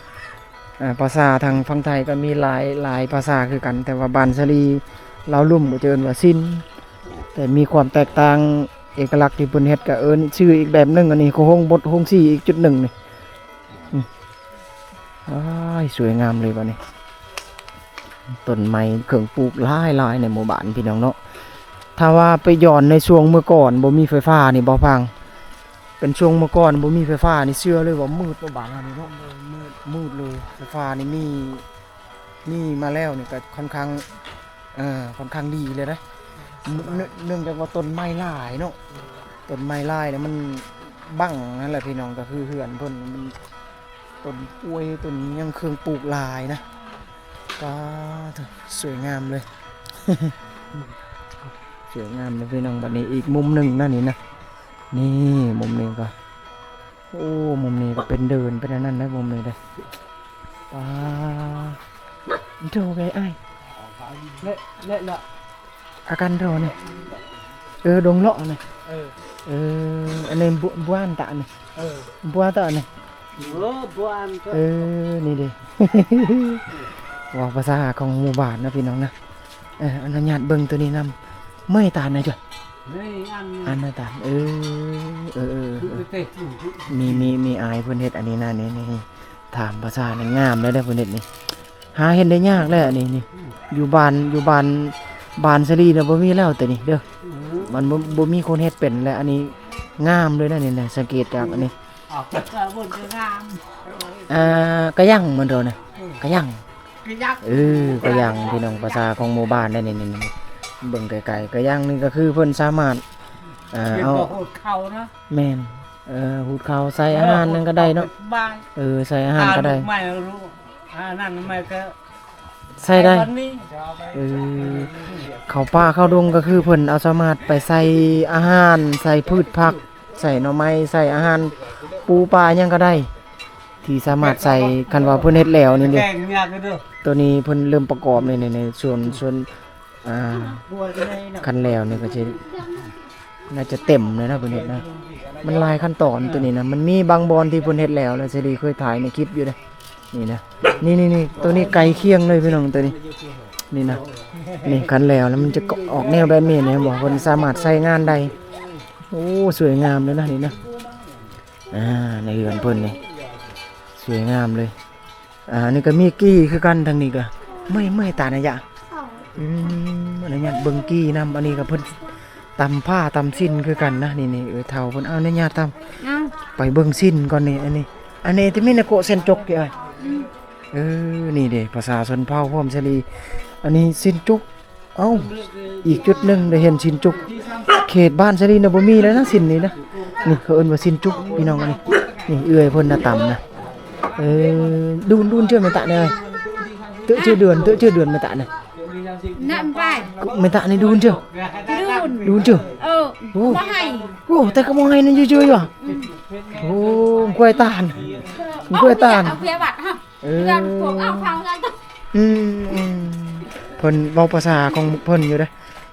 ອ່າ ພາສາທາງຝັ່ງໄທກໍມີຫຼາຍ ຫຼາຍພາສາຄືກັນ ແຕ່ວ່າບ້ານສາລີລາວລຸ່ມກໍຈະເອີ້ນວ່າສິ້ນ ແຕ່ມີຄວາມແຕກຕ່າງ ເອກະລັກທີ່ເພິ່ນເຮັດກໍເອີ້ນຊື່ອີກແບບໜຶ່ງ. ອັນນີ້ກໍໂຮງບົດ ໂຮງສີອີກຈຸດໜຶ່ງນີ້. ອືມ ອ້າຍ ສວຍງາມເລີຍບັດນີ້ ຕົ້ນໄມ້ເຄື່ອງປູກຫຼາຍໆໃນໝູ່ບ້ານພີ່ນ້ອງເນາະ. ຖ້າວ່າໄປຍ້ອນໃນຊ່ວງເມື່ອກ່ອນບໍ່ມີໄຟຟ້ານີ້ບໍ່ພັງ ເປັນຊ່ວງເມື່ອກ່ອນບໍ່ມີໄຟຟ້ານີ້ ເຊື່ອເລີຍວ່າມືດເນາະ ບ້ານເຮົານີ້ເນາະ. ໂດຍ ມືດ ມືດເລີຍ. ໄຟຟ້ານີ້ມີ ມີມາແລ້ວນີ້ກໍຄ່ອນຂ້າງ ເອີ ຄ່ອນຂ້າງດີເລີຍເດ້. ເນື່ອງ ເນື່ອງຈາກວ່າຕົ້ນໄມ້ຫຼາຍເນາະ ຕົ້ນໄມ້ຫຼາຍແລ້ວມັນບັງນັ້ນແຫຼະພີ່ນ້ອງ. ກໍຄືເຮືອນເພິ່ນມັນ ຕົ້ນກ້ວຍ ຕົ້ນຫຍັງ ເຄື່ອງປູກຫຼາຍນະ. ປາດໂທ້ ສວຍງາມເລີຍ ສວຍງາມເລີຍພີ່ນ້ອງ. ບັດນີ້ອີກມຸມໜຶ່ງນະນີ້ນະ ນີ້ມຸມນີ້ກໍ ໂອ້ ມຸມນີ້ກໍເປັນເດີ່ນ ເປັນອັນນັ້ນນະ ມຸມນີ້ເດ້. ປາດໂທ້ ໄກອ້າຍ ເລະ ເລະ ເລະ ອາກັນໂທນີ້ ເອີ ດົງເລາະນີ້ ເອີ ເອີ ອັນນີ້ບົວ ບົວອັນຕະນີ້ ເອີ ບົວຕະນີ້ ເອີ ບົວອັນຕະ ເອີ ນີ້ເດ້ ເວົ້າພາສາຂອງໝູ່ບ້ານນະພີ່ນ້ອງນະ. ເອີ ອະນຸຍາດເບິ່ງໂຕນີ້ນຳ ເມື່ອຍຕານະຈ້ະ ເມື່ອຍອັນ ອັນນະຕານ ເອີ ເອີ ເອີ ເອີ ເອີ ມີ ມີ ມີອາຍເພິ່ນເຮັດອັນນີ້ນະ ນີ້ ນີ້ ນີ້ ຖາມພາສານັ້ນງາມແລ້ວເດ້ ເພິ່ນເຮັດນີ້ ຫາເຫັນໄດ້ຍາກແລ້ວນີ້ ນີ້ ອືມ ຢູ່ບ້ານ ຢູ່ບ້ານ ບ້ານສາລີນະບໍ່ມີແລ້ວແຕ່ນີ້ເດີ ອືມ ມັນບໍ່ ບໍ່ມີຄົນເຮັດເປັນແລ້ວ. ອັນນີ້ງາມເລີຍນະນີ້ນະ ສັງເກດຈາກອັນນີ້ ອອກກະເບິ່ງກະງາມ ອ່າ ກະຍັງມັນໂດນະ ອືມ ກະຍັງ ກະຍັງ ເອີ ກະຍັງ ພີ່ນ້ອງ ພາສາຂອງໝູ່ບ້ານໄດ໋ນີ້ ນີ້ ນີ້ ເບິ່ງໄກໆ ກະຍັງນີ້ກໍຄືເພິ່ນສາມາດ ອ່າ ເອົາ ເອົາຫູດເຂົ້ານະ ແມ່ນ ເອີ ຫູດເຂົ້າ ໃສ່ອາຫານນັ້ນກໍໄດ້ເນາະ ເອີ ໃສ່ອາຫານກໍໄດ້ ອ່າ ລູກໄມ້ ອັນນັ້ນໄມ້ກໍ ໃສ່ໄດ້ ເອີ ເຂົ້າປ່າເຂົ້າດົງກໍຄືເພິ່ນເອົາສາມາດໄປໃສ່ອາຫານ ໃສ່ພືດຜັກ ໃສ່ໜໍ່ໄມ້ ໃສ່ອາຫານ ປູປາຫຍັງກໍໄດ້ ທີ່ສາມາດໃສ່ ຄັນວ່າເພິ່ນເຮັດແລ້ວນີ້ເດ້ ໂຕນີ້ເພິ່ນເລີ່ມປະກອບໃນ ໃນ ໃນສ່ວນ ສ່ວນ ອ່າ ຄັນແລ້ວນີ້ກໍຊິ ໜ້າຈະເຕັມເລີຍນະ ເພິ່ນເຮັດນະ ມັນຫຼາຍຂັ້ນຕອນໂຕນີ້ນະ ມັນມີບາງບ່ອນທີ່ເພິ່ນເຮັດແລ້ວ ແລ້ວສາລີເຄີຍຖ່າຍໃນຄລິບຢູ່ເດ້ ນີ້ນະ ນີ້ໆໆ ໂຕນີ້ໃກ້ຄຽງເລີຍພີ່ນ້ອງ ໂຕນີ້ ນີ້ນະ ນີ້ຄັນແລ້ວ ແລ້ວມັນຈະອອກແນວແບບນີ້ນະ ເຫັນບໍ່ ເພິ່ນສາມາດໃຊ້ງານໄດ້ ໂອ້ ສວຍງາມເລີຍນະ ນີ້ນະ ອ່າ ໃນເຮືອນເພິ່ນນີ້ ສວຍງາມເລີຍ. ອ່າ ອັນນີ້ກໍມີກີ່ຄືກັນ ທາງນີ້ກໍ ເມື່ອຍ ເມື່ອຍຕານະຍະ ອືມ ອະນຸຍາດເບິ່ງກີ່ນຳ ອັນນີ້ກໍເພິ່ນຕຳຜ້າຕຳສິ້ນຄືກັນນະ ນີ້ໆ ເອີ ເຖົ້າເພິ່ນອະນຸຍາດຕຳ ໄປເບິ່ງສິ້ນກ່ອນນີ້ ອັນນີ້ ອັນນີ້ທີ່ມີນະໂກະເສັ້ນຈົກຕິອ້າຍ ອືມ ເອີ ນີ້ເດ້ ພາສາຊົນເຜົ່າພ້ອມສາລີ ອັນນີ້ສິ້ນຈຸກ ເອົ້າ ອີກຈຸດໜຶ່ງໄດ້ເຫັນສິ້ນຈຸກ ເຂດບ້ານສາລີນະບໍ່ມີແລ້ວນະ ສິ້ນນີ້ນະ ນີ້ເຂົາເອີ້ນວ່າສິ້ນຈຸກ ພີ່ນ້ອງ ອັນນີ້ ນີ້ເອື້ອຍເພິ່ນນະຕຳນະ ເອີ ດູນ ດູນເຈີແມ່ຕະແນ່ ເຕີເຈີເດືອນ ເຕີເຈີເດືອນແມ່ຕະນະ ນະໄປ ແມ່ຕະນີ້ດູນເຈີ ດູນ ດູນເຈີ ເອີ ໂອ້ ບໍ່ໃຫ້ ໂອ້ ແຕ່ກໍບໍ່ໃຫ້ນະ ເຈີຢູ່ ອືມ ໂອ້ ກ້ວຍຕານ ກ້ວຍຕານ ເອົາເພຍບັດ ເອີ ເພື່ອນພວກເອົາເຂົ້າກັນ ອືມ ອືມ ເພິ່ນເວົ້າພາສາຂອງເພິ່ນຢູ່ເດ້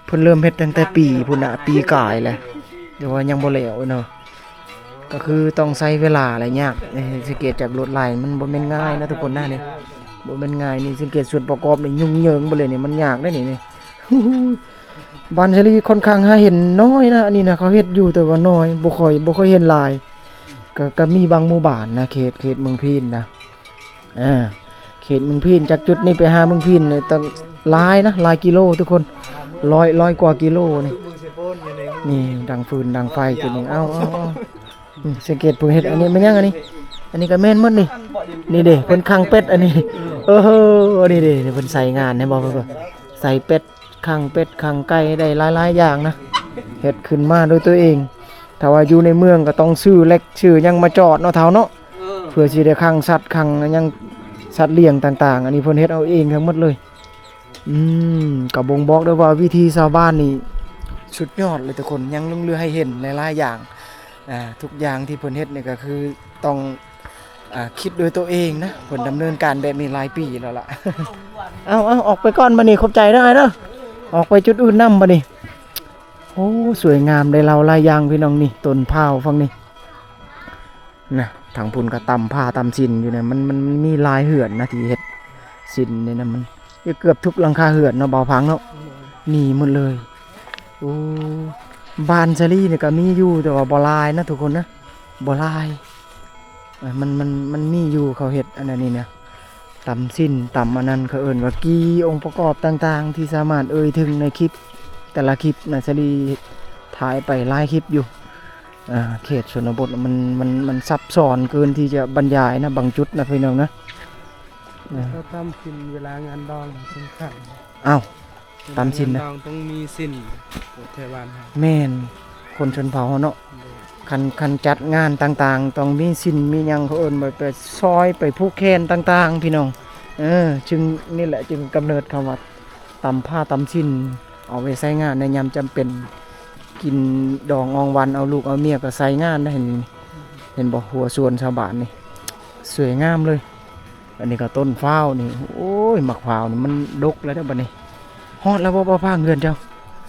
ເພິ່ນເລີ່ມເຮັດຕັ້ງແຕ່ປີພຸ້ນນະ ປີກາຍແຫຼະ ແຕ່ວ່າຍັງບໍ່ແລ້ວເນາະ ກໍຄືຕ້ອງໃຊ້ເວລາ ແລະ ຍາກ ເອີ ສັງເກດຈາກລວດລາຍ ມັນບໍ່ແມ່ນງ່າຍນະທຸກຄົນນະ ນີ້ ບໍ່ແມ່ນງ່າຍ ນີ້ສັງເກດສ່ວນປະກອບນີ້ ຫຍຸ້ງເຫຍິງເບິດເລີຍນີ້ ມັນຍາກເດ້ນີ້ ນີ້ ບ້ານສາລີຄ່ອນຂ້າງຫາເຫັນນ້ອຍນະ ອັນນີ້ນະ ເຂົາເຮັດຢູ່ ແຕ່ວ່ານ້ອຍ ບໍ່ຄ່ອຍ ບໍ່ຄ່ອຍເຫັນຫຼາຍ ກໍ ກໍມີບາງໝູ່ບ້ານນະ ເຂດ ເຂດເມືອງພີນນະ ອ່າ ເຂດເມືອງພີນ ຈາກຈຸດນີ້ໄປຫາເມືອງພີນນີ້ ຕ້ອງ ຫຼາຍນະ ຫຼາຍກິໂລທຸກຄົນ ຮ້ອຍ ຮ້ອຍກວ່າກິໂລນີ້. ນີ້ດັງຟືນດັງໄຟຕົວນີ້ ເອົາ ເອົາ ເອົາ ນີ້ສັງເກດເພິ່ນເຮັດ ອັນນີ້ແມ່ນຫຍັງອັນນີ້? ອັນນີ້ກໍແມ່ນໝົດນີ້ ນີ້ເດ້ ເພິ່ນຂັງເປັດອັນນີ້ ເອີ ນີ້ເດ້ ເພິ່ນໃສ່ງານ ເຫັນບໍ່? ເພິ່ນກໍໃສ່ເປັດ ຂັງເປັດຂັງໄກ່ໄດ້ຫຼາຍໆຢ່າງນະ ເຮັດຂຶ້ນມາໂດຍຕົວເອງ. ຖ້າວ່າຢູ່ໃນເມືອງກໍຕ້ອງຊື້ເຫຼັກຊື້ຫຍັງມາຈອດເນາະ ເຖົ້າເນາະ ເພື່ອຊິໄດ້ຂັງສັດຂັງຫຍັງ ສັດລ້ຽງຕ່າງໆ ອັນນີ້ເພິ່ນເຮັດເອົາເອງທັງໝົດເລີຍ. ອືມ ກໍບົ່ງບອກໄດ້ວ່າວິຖີຊາວບ້ານນີ້ສຸດຍອດເລີຍທຸກຄົນ ຍັງຫຼົງເຫຼືອໃຫ້ເຫັນຫຼາຍໆຢ່າງ. ອ່າ ທຸກຢ່າງທີ່ເພິ່ນເຮັດນີ້ກໍຄືຕ້ອງ ອ່າ ຄິດດ້ວຍຕົວເອງນະ ເພິ່ນດຳເນີນການແບບນີ້ຫຼາຍປີແລ້ວລະ. ເອົາ ເອົາ ອອກໄປກ່ອນບັດນີ້ ຂອບໃຈເດີອ້າຍເດີ ອອກໄປຈຸດອື່ນນຳບັດນີ້. ໂອ້ ສວຍງາມໄດ້ເລົ່າຫຼາຍຢ່າງພີ່ນ້ອງ. ນີ້ຕົ້ນພ້າວຝັ່ງນີ້ນະ ທາງພຸ້ນກໍຕຳຜ້າຕຳສິ້ນຢູ່ນະ ມັນ ມັນ ມັນມີຫຼາຍເຮືອນນະທີ່ເຮັດສິ້ນນີ້ນະ ມັນເກືອບທຸກຫຼັງຄາເຮືອນເນາະ ບ່າວພັງເນາະ ມີໝົດເລີຍ. ໂອ້ ບ້ານສາລີນີ້ກໍມີຢູ່ ແຕ່ວ່າບໍ່ຫຼາຍນະທຸກຄົນນະ ບໍ່ຫຼາຍ. ເອີ ມັນ ມັນ ມັນມີຢູ່ ເຂົາເຮັດອັນນັ້ນນີ້ນະ ຕຳສິ້ນ ຕຳອັນນັ້ນ ເຂົາເອີ້ນວ່າກີ່ ອົງປະກອບຕ່າງໆ ທີ່ສາມາດເອີ່ຍເຖິງໃນຄລິບ ແຕ່ລະຄລິບນະ ສາລີຖ່າຍໄປຫຼາຍຄລິບຢູ່. ເຂດຊົນນະບົດມັນ ມັນ ມັນຊັບຊ້ອນເກີນທີ່ຈະບັນຍາຍນະ ບາງຈຸດນະ ພີ່ນ້ອງນະ. ເອີ ເຂົາຕຳສິ້ນເວລາງານດອງສຳຄັນ. ອ້າວ ຕຳສິ້ນນະ ງານດອງຕ້ອງມີສິ້ນແຖວບ້ານເຮົາ. ແມ່ນ ຄົນຊົນເຜົ່າເຮົາເນາະ. ໂດຍ. ຄັນ ຄັນຈັດງານຕ່າງໆ ຕ້ອງມີສິ້ນມີຫຍັງ ເຂົາເອີ້ນວ່າໄປຊອຍ ໄປຜູກແຂນຕ່າງໆ ພີ່ນ້ອງ. ເອີ ຈຶ່ງ ນີ້ແຫຼະຈຶ່ງກຳເນີດຄຳວ່າຕຳຜ້າຕຳສິ້ນ ເອົາໄວ້ໃຊ້ງານໃນຍາມຈຳເປັນ ກິນດອງອອງວັນ ເອົາລູກເອົາເມຍກໍໃຊ້ງານໄດ້. ເຫັນ ເຫັນບໍ່ ຫົວສວນຊາວບ້ານນີ້ ສວຍງາມເລີຍ. ອັນນີ້ກໍຕົ້ນພ້າວນີ້ ໂອ້ຍ ໝາກພ້າວນີ້ມັນດົກແລ້ວເດ້ບັດນີ້. ຮອດແລ້ວບໍ່ ບໍ່ພາເຮືອນເຈົ້າ?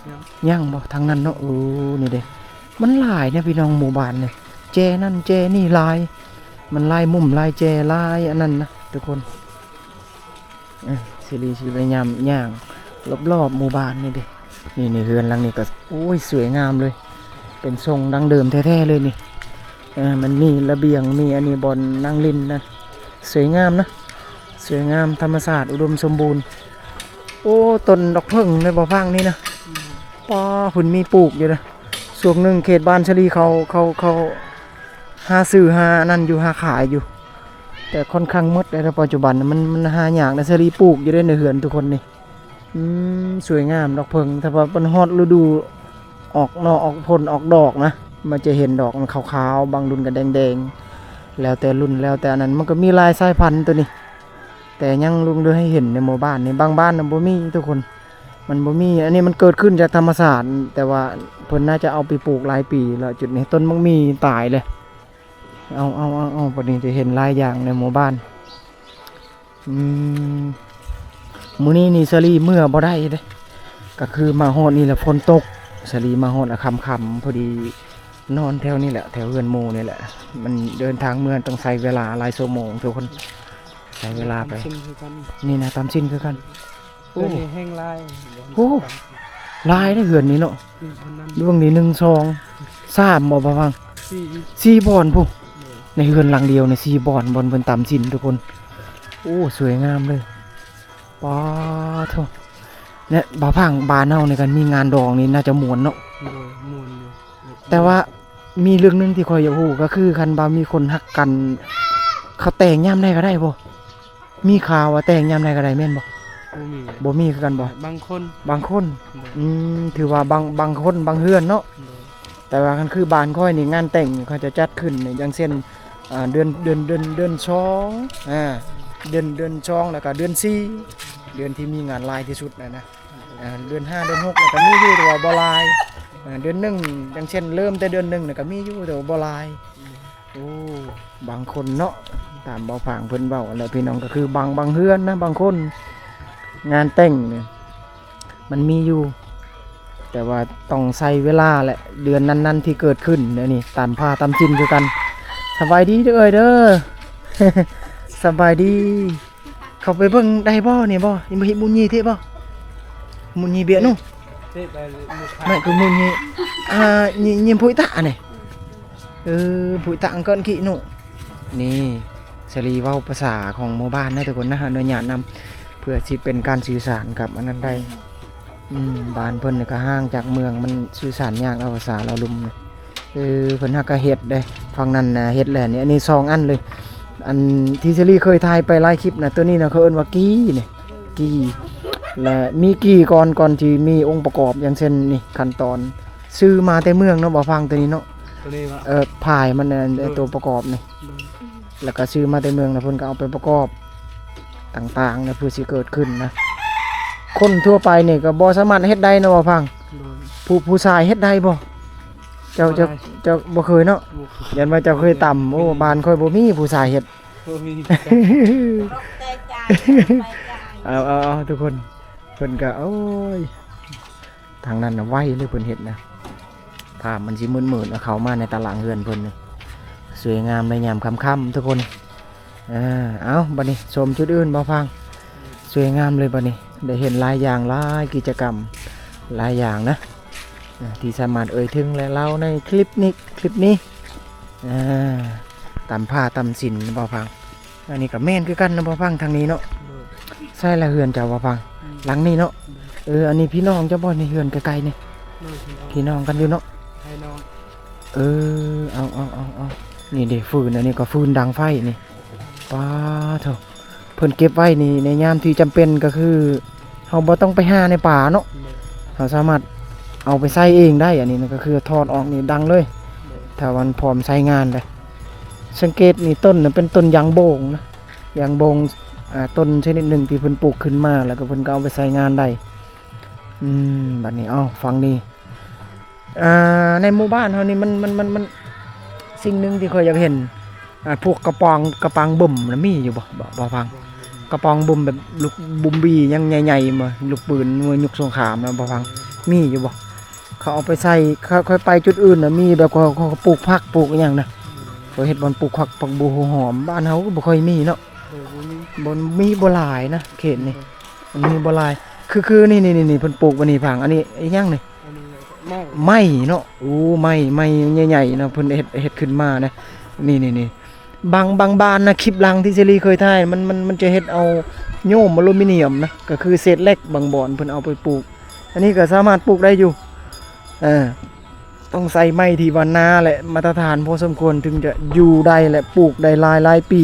ຍັງ ຍັງບໍ່ ທາງນັ້ນເນາະ. ເອີ ນີ້ເດ້ ມັນຫຼາຍນະພີ່ນ້ອງ ໝູ່ບ້ານນີ້ ແຈນັ້ນແຈນີ້ຫຼາຍ ມັນຫຼາຍມຸມຫຼາຍແຈຫຼາຍອັນນັ້ນນະທຸກຄົນ. ເອີ ສາລີຊິພະຍາຍາມຍ່າງລອບໆໝູ່ບ້ານນີ້ເດ້. ນີ້ ນີ້ເຮືອນຫຼັງນີ້ກໍ ໂອ້ຍ ສວຍງາມເລີຍ ເປັນຊົງດັ້ງເດີມແທ້ໆເລີຍນີ້. ເອີ ມັນມີລະບຽງ ມີອັນນີ້ບ່ອນນັ່ງຫຼິ້ນນະ ສວຍງາມນະ ສວຍງາມ ທຳມະຊາດອຸດົມສົມບູນ. ໂອ້ ຕົ້ນດອກເຜິ້ງໃນບໍ່ພັງນີ້ນະ ປ້າ ເພິ່ນມີປູກຢູ່ນະ. ຊ່ວງໜຶ່ງເຂດບ້ານສາລີເຂົາ ເຂົາ ເຂົາຫາຊື້ຫາອັນນັ້ນຢູ່ ຫາຂາຍຢູ່ ແຕ່ຄ່ອນຂ້າງໝົດແລ້ວ ປັດຈຸບັນມັນ ມັນຫາຍາກນະ. ສາລີປູກຢູ່ເດ້ໃນເຮືອນທຸກຄົນນີ້. ອືມ ສວຍງາມດອກເຜິ້ງ ຖ້າວ່າມັນຮອດລະດູອອກໜໍ່ອອກຜົນອອກດອກນະ ມັນຈະເຫັນດອກມັນຂາວໆ ບາງລຸ້ນກໍແດງໆ ແລ້ວແຕ່ລຸ້ນ ແລ້ວແຕ່ອັນນັ້ນ ມັນກໍມີຫຼາຍສາຍພັນໂຕນີ້ ແຕ່ຍັງຫຼົງເຫຼືອໃຫ້ເຫັນໃນໝູ່ບ້ານນີ້. ບາງບ້ານນະບໍ່ມີທຸກຄົນ ມັນບໍ່ມີ. ອັນນີ້ມັນເກີດຂຶ້ນຈາກທຳມະຊາດ ແຕ່ວ່າເພິ່ນໜ້າຈະເອົາໄປປູກຫຼາຍປີແລ້ວ. ຈຸດນີ້ຕົ້ນໝາກໝີ່ຕາຍເລີຍ. ເອົາ ເອົາ ເອົາ ເອົາ ບັດນີ້ຈະເຫັນຫຼາຍຢ່າງໃນໝູ່ບ້ານ. ອືມ ມື້ນີ້ນີ້ສາລີເມືອບໍ່ໄດ້ເດ້ ກໍຄືມາຮອດນີ້ລະຝົນຕົກ ສາລີມາຮອດລະຄ່ຳໆ ພໍດີນອນແຖວນີ້ແຫຼະ ແຖວເຮືອນໝູ່ນີ້ແຫຼະ. ມັນເດີນທາງເມືອຕ້ອງໃຊ້ເວລາຫຼາຍຊົ່ວໂມງທຸກຄົນ ໃຊ້ເວລາໄປ. ຕຳຊິ້ນຄືກັນ ນີ້ນະ ຕຳຊິ້ນຄືກັນ. ໂອ້ ໂອ້ ຫຼາຍເດ້ເຮືອນນີ້ເນາະ. ເບິ່ງນີ້ ໜຶ່ງ ສອງ ສາມ ບໍ່ ປະມານສີ່ ສີ່ບ່ອນພຸ້ນ. ໃນເຮືອນຫຼັງດຽວນີ້ສີ່ບ່ອນ ບ່ອນເພິ່ນຕຳຊິ້ນທຸກຄົນ. ໂອ້ ສວຍງາມເລີຍ ປາໂທ້. ແນະ ບ່າວພັງ ບ້ານເຮົານີ້ ຄັນມີງານດອງນີ້ໜ້າຈະມ່ວນເນາະ. ໂດຍ ມ່ວນຢູ່. ແຕ່ວ່າມີເລື່ອງໜຶ່ງທີ່ຂ້ອຍຢາກຮູ້ ກໍຄືຄັນວ່າມີຄົນຮັກກັນ ເຂົາແຕ່ງຍາມໃດກໍໄດ້ບໍ່? ມີຂ່າວວ່າແຕ່ງຍາມໃດກໍໄດ້ແມ່ນບໍ່? ບໍ່ມີ ບໍ່ມີຄືກັນບໍ່? ບາງຄົນ ບາງຄົນ. ໂດຍ. ອືມ ຖືວ່າບາງ ບາງຄົນບາງເຮືອນເນາະ. ໂດຍ. ແຕ່ວ່າຄັນຄືບ້ານຂ້ອຍນີ້ ງານແຕ່ງນີ້ເຂົາຈະຈັດຂຶ້ນນີ້ ຢ່າງເຊັ່ນ ອ່າ ເດືອນ ເດືອນ ເດືອນ ເດືອນສອງ ອ່າ ເດືອນ ເດືອນສອງ ແລ້ວກໍເດືອນສີ່ ເດືອນທີ່ມີງານຫຼາຍທີ່ສຸດນະນະ. ອ່າ ເດືອນຫ້າ ເດືອນຫົກ ແລ້ວກໍມີຢູ່ ແຕ່ວ່າບໍ່ຫຼາຍ. ອ່າ ເດືອນໜຶ່ງ ຢ່າງເຊັ່ນ ເລີ່ມແຕ່ເດືອນໜຶ່ງນະ ກໍມີຢູ່ ແຕ່ວ່າບໍ່ຫຼາຍ. ໂອ້ ບາງຄົນເນາະ ຕາມບ່າວພັງເພິ່ນເວົ້າແຫຼະ ພີ່ນ້ອງ ກໍຄືບາງ ບາງເຮືອນນະ ບາງຄົນ ງານແຕ່ງນີ້ມັນມີຢູ່ ແຕ່ວ່າຕ້ອງໃຊ້ເວລາແຫຼະ ເດືອນນັ້ນໆທີ່ເກີດຂຶ້ນ. ອັນນີ້ຕຳຜ້າຕຳຊິ້ນຄືກັນ. ສະບາຍດີເດີເອື້ອຍເດີ ສະບາຍດີ. ເຂົ້າໄປເບິ່ງໄດ້ບໍ່ນີ້ບໍ່? ມີມຸນຢີເທະບໍ່? ມຸນຢີເບຍນູ. ແມ່ນຄືມຸນຢີ ອ່າ ຍິງ ຍິງຜຸຍຕະນີ້. ເອີ ຜຸຍຕະອັງເກີນກິນູ. ນີ້ ສາລີເວົ້າພາສາຂອງໝູ່ບ້ານນະທຸກຄົນນະ ອະນຸຍາດນຳ. ພື່ອຊິເປັນການສື່ສານກັບອັນນັ້ນໄດ້. ອືມ ບ້ານເພິ່ນນີ້ກໍຫ່າງຈາກເມືອງ ມັນສື່ສານຍາກເນາະ ພາສາລາວລຸ່ມນີ້. ເອີ ເພິ່ນຫາກະເຮັດເດ້ ຝັ່ງນັ້ນນະເຮັດແລ້ວນີ້. ອັນນີ້ສອງອັນເລີຍ ອັນທີ່ເຊລີເຄີຍຖ່າຍໄປຫຼາຍຄລິບນະ. ໂຕນີ້ນະເຂົາເອີ້ນວ່າກີ່ນີ້ ກີ່ ແລະມີກີ່ກ່ອນ ກ່ອນທີ່ມີອົງປະກອບ ຢ່າງເຊັ່ນນີ້ ຂັ້ນຕອນຊື້ມາແຕ່ເມືອງເນາະ ບໍ່ຟັງ ໂຕນີ້ເນາະ. ໂຕນີ້ວະ ເອີ ພາຍມັນ ອັນ ໂດຍ ໂຕປະກອບນີ້ ໂດຍ ແລ້ວກໍຊື້ມາແຕ່ເມືອງ ແລ້ວເພິ່ນກໍເອົາໄປປະກອບຕ່າງໆ ແລ້ວເພື່ອຊິເກີດຂຶ້ນນະ. ຄົນທົ່ວໄປນີ້ກໍບໍ່ສາມາດເຮັດໄດ້ເນາະ ບໍ່ຟັງ. ໂດຍ ຜູ້ ຜູ້ຊາຍເຮັດໄດ້ບໍ່? ເຈົ້າ ບໍ່ໄດ້ ເຈົ້າ ເຈົ້າບໍ່ເຄີຍເນາະ? ບໍ່ເຄີຍ ຢ້ານວ່າເຈົ້າເຄີຍຕຳ. ໂອ້ ອືມ ບ້ານຂ້ອຍບໍ່ມີຜູ້ຊາຍເຮັດ ບໍ່ມີ. ເອົາ ເອົາ ເອົາ ທຸກຄົນ ເພິ່ນກໍ ໂອ້ຍ ທາງນັ້ນນະໄວເລີຍເພິ່ນເຮັດນະ. ພາບມັນຊິມືດໆ ເຂົ້າມາໃນຕາລາງເຮືອນເພິ່ນນີ້ ສວຍງາມໃນຍາມຄ່ຳໆ ທຸກຄົນ. ເອີ ເອົາ ບັດນີ້ຊົມຈຸດອື່ນບໍ່ຟັງ ສວຍງາມເລີຍ. ບັດນີ້ໄດ້ເຫັນຫຼາຍຢ່າງ ຫຼາຍກິດຈະກຳ ຫຼາຍຢ່າງນະ ເອີ ທີ່ສາມາດເອີ່ຍເຖິງ ແລະ ເລົ່າໃນຄລິບນີ້ ຄລິບນີ້. ເອີ ຕຳຜ້າຕຳສິນບໍ່ຟັງ. ອັນນີ້ກໍແມ່ນຄືກັນນະບໍ່ຟັງ ທາງນີ້ເນາະ. ໂດຍ ໃຊ່ລະເຮືອນເຈົ້າບໍ່ຟັງ ອືມ ຫຼັງນີ້ເນາະ. ໂດຍ ເອີ ອັນນີ້ພີ່ນ້ອງເຈົ້າບໍ່ ໃນເຮືອນໃກ້ໆນີ້? ໂດຍ ພີ່ນ້ອງ ພີ່ນ້ອງກັນຢູ່ເນາະ ພີ່ນ້ອງ. ເອີ ເອົາ ເອົາ ເອົາ ເອົາ ນີ້ເດ້ຟືນ ອັນນີ້ກໍຟືນດັງໄຟນີ້. ປາໂທ້ ເພິ່ນເກັບໄວ້ນີ້ໃນຍາມທີ່ຈຳເປັນ ກໍຄືເຮົາບໍ່ຕ້ອງໄປຫາໃນປ່າເນາະ. ໂດຍ ເຮົາສາມາດເອົາໄປໃຊ້ເອງໄດ້. ອັນນີ້ນະກໍຄືຖອດອອກນີ້ດັງເລີຍ ໂດຍ ຖ້າມັນພ້ອມໃຊ້ງານໄດ້. ສັງເກດນີ້ ຕົ້ນນະເປັນຕົ້ນຢາງໂບງນະ ຢາງໂບງ ອ່າ ຕົ້ນຊະນິດໜຶ່ງທີ່ເພິ່ນປູກຂຶ້ນມາ ແລ້ວກໍເພິ່ນກໍເອົາໄປໃຊ້ງານໄດ້. ອືມ ບັດນີ້ ເອົາ ຝັ່ງນີ້ ອ່າ ໃນໝູ່ບ້ານເຮົານີ້ ມັນ ມັນ ມັນ ມັນ ສິ່ງໜຶ່ງທີ່ຂ້ອຍຢາກເຫັນ ອ່າ ພວກກະປອງ ກະປອງບຶມນະ ມີຢູ່ບໍ່ ບໍ່ ບໍ່ຟັງ? ກະປອງບຶມແບບລູກບຶມບີຫຍັງໃຫຍ່ໆ ບໍ່ ລູກປືນ ມວຍຍຸກສົງຄາມນະ ບໍ່ຟັງ ມີຢູ່ບໍ່? ເຂົາເອົາໄປໃສ່ ຂ້ອຍ ຂ້ອຍໄປຈຸດອື່ນນະ ມີແບບເຂົາ ເຂົາ ເຂົາປູກຜັກ ປູກອີ່ຫຍັງນະ ເຂົາເຮັດບ່ອນປູກຜັກ ຜັກບົ່ວ ຫົວຫອມ. ບ້ານເຮົາກໍບໍ່ຄ່ອຍມີເນາະ. ໂດຍ ບໍ່ມີ ບໍ່ມີ ບໍ່ຫຼາຍນະ ເຂດນີ້ ໂດຍ ມັນມີບໍ່ຫຼາຍ. ຄື ຄື ນີ້ ນີ້ ນີ້ ນີ້ ເພິ່ນປູກບັດນີ້ພັງ ອັນນີ້ອີ່ຫຍັງນີ້? ອັນນີ້ໄມ້ ໄມ້ເນາະ. ໂອ້ ໄມ້ ໄມ້ໃຫຍ່ໆເນາະ ເພິ່ນເຮັດ ເຮັດຂຶ້ນມານະ. ນີ້ ນີ້ ນີ້ ບາງ ບາງບ້ານນະ ຄລິບຫຼັງທີ່ເຊລີເຄີຍຖ່າຍ ມັນ ມັນ ມັນຈະເຮັດເອົາໂຍມອະລູມິນຽມນະ ກໍຄືເສດເຫຼັກ ບາງບ່ອນເພິ່ນເອົາໄປປູກ. ອັນນີ້ກໍສາມາດປູກໄດ້ຢູ່ ເອີ ຕ້ອງໃຊ້ໄມ້ທີ່ວ່າໜາ ແລະ ມາດຕະຖານພໍສົມຄວນ ເຖິງຈະຢູ່ໄດ້ ແລະ ປູກໄດ້ຫຼາຍໆປີ.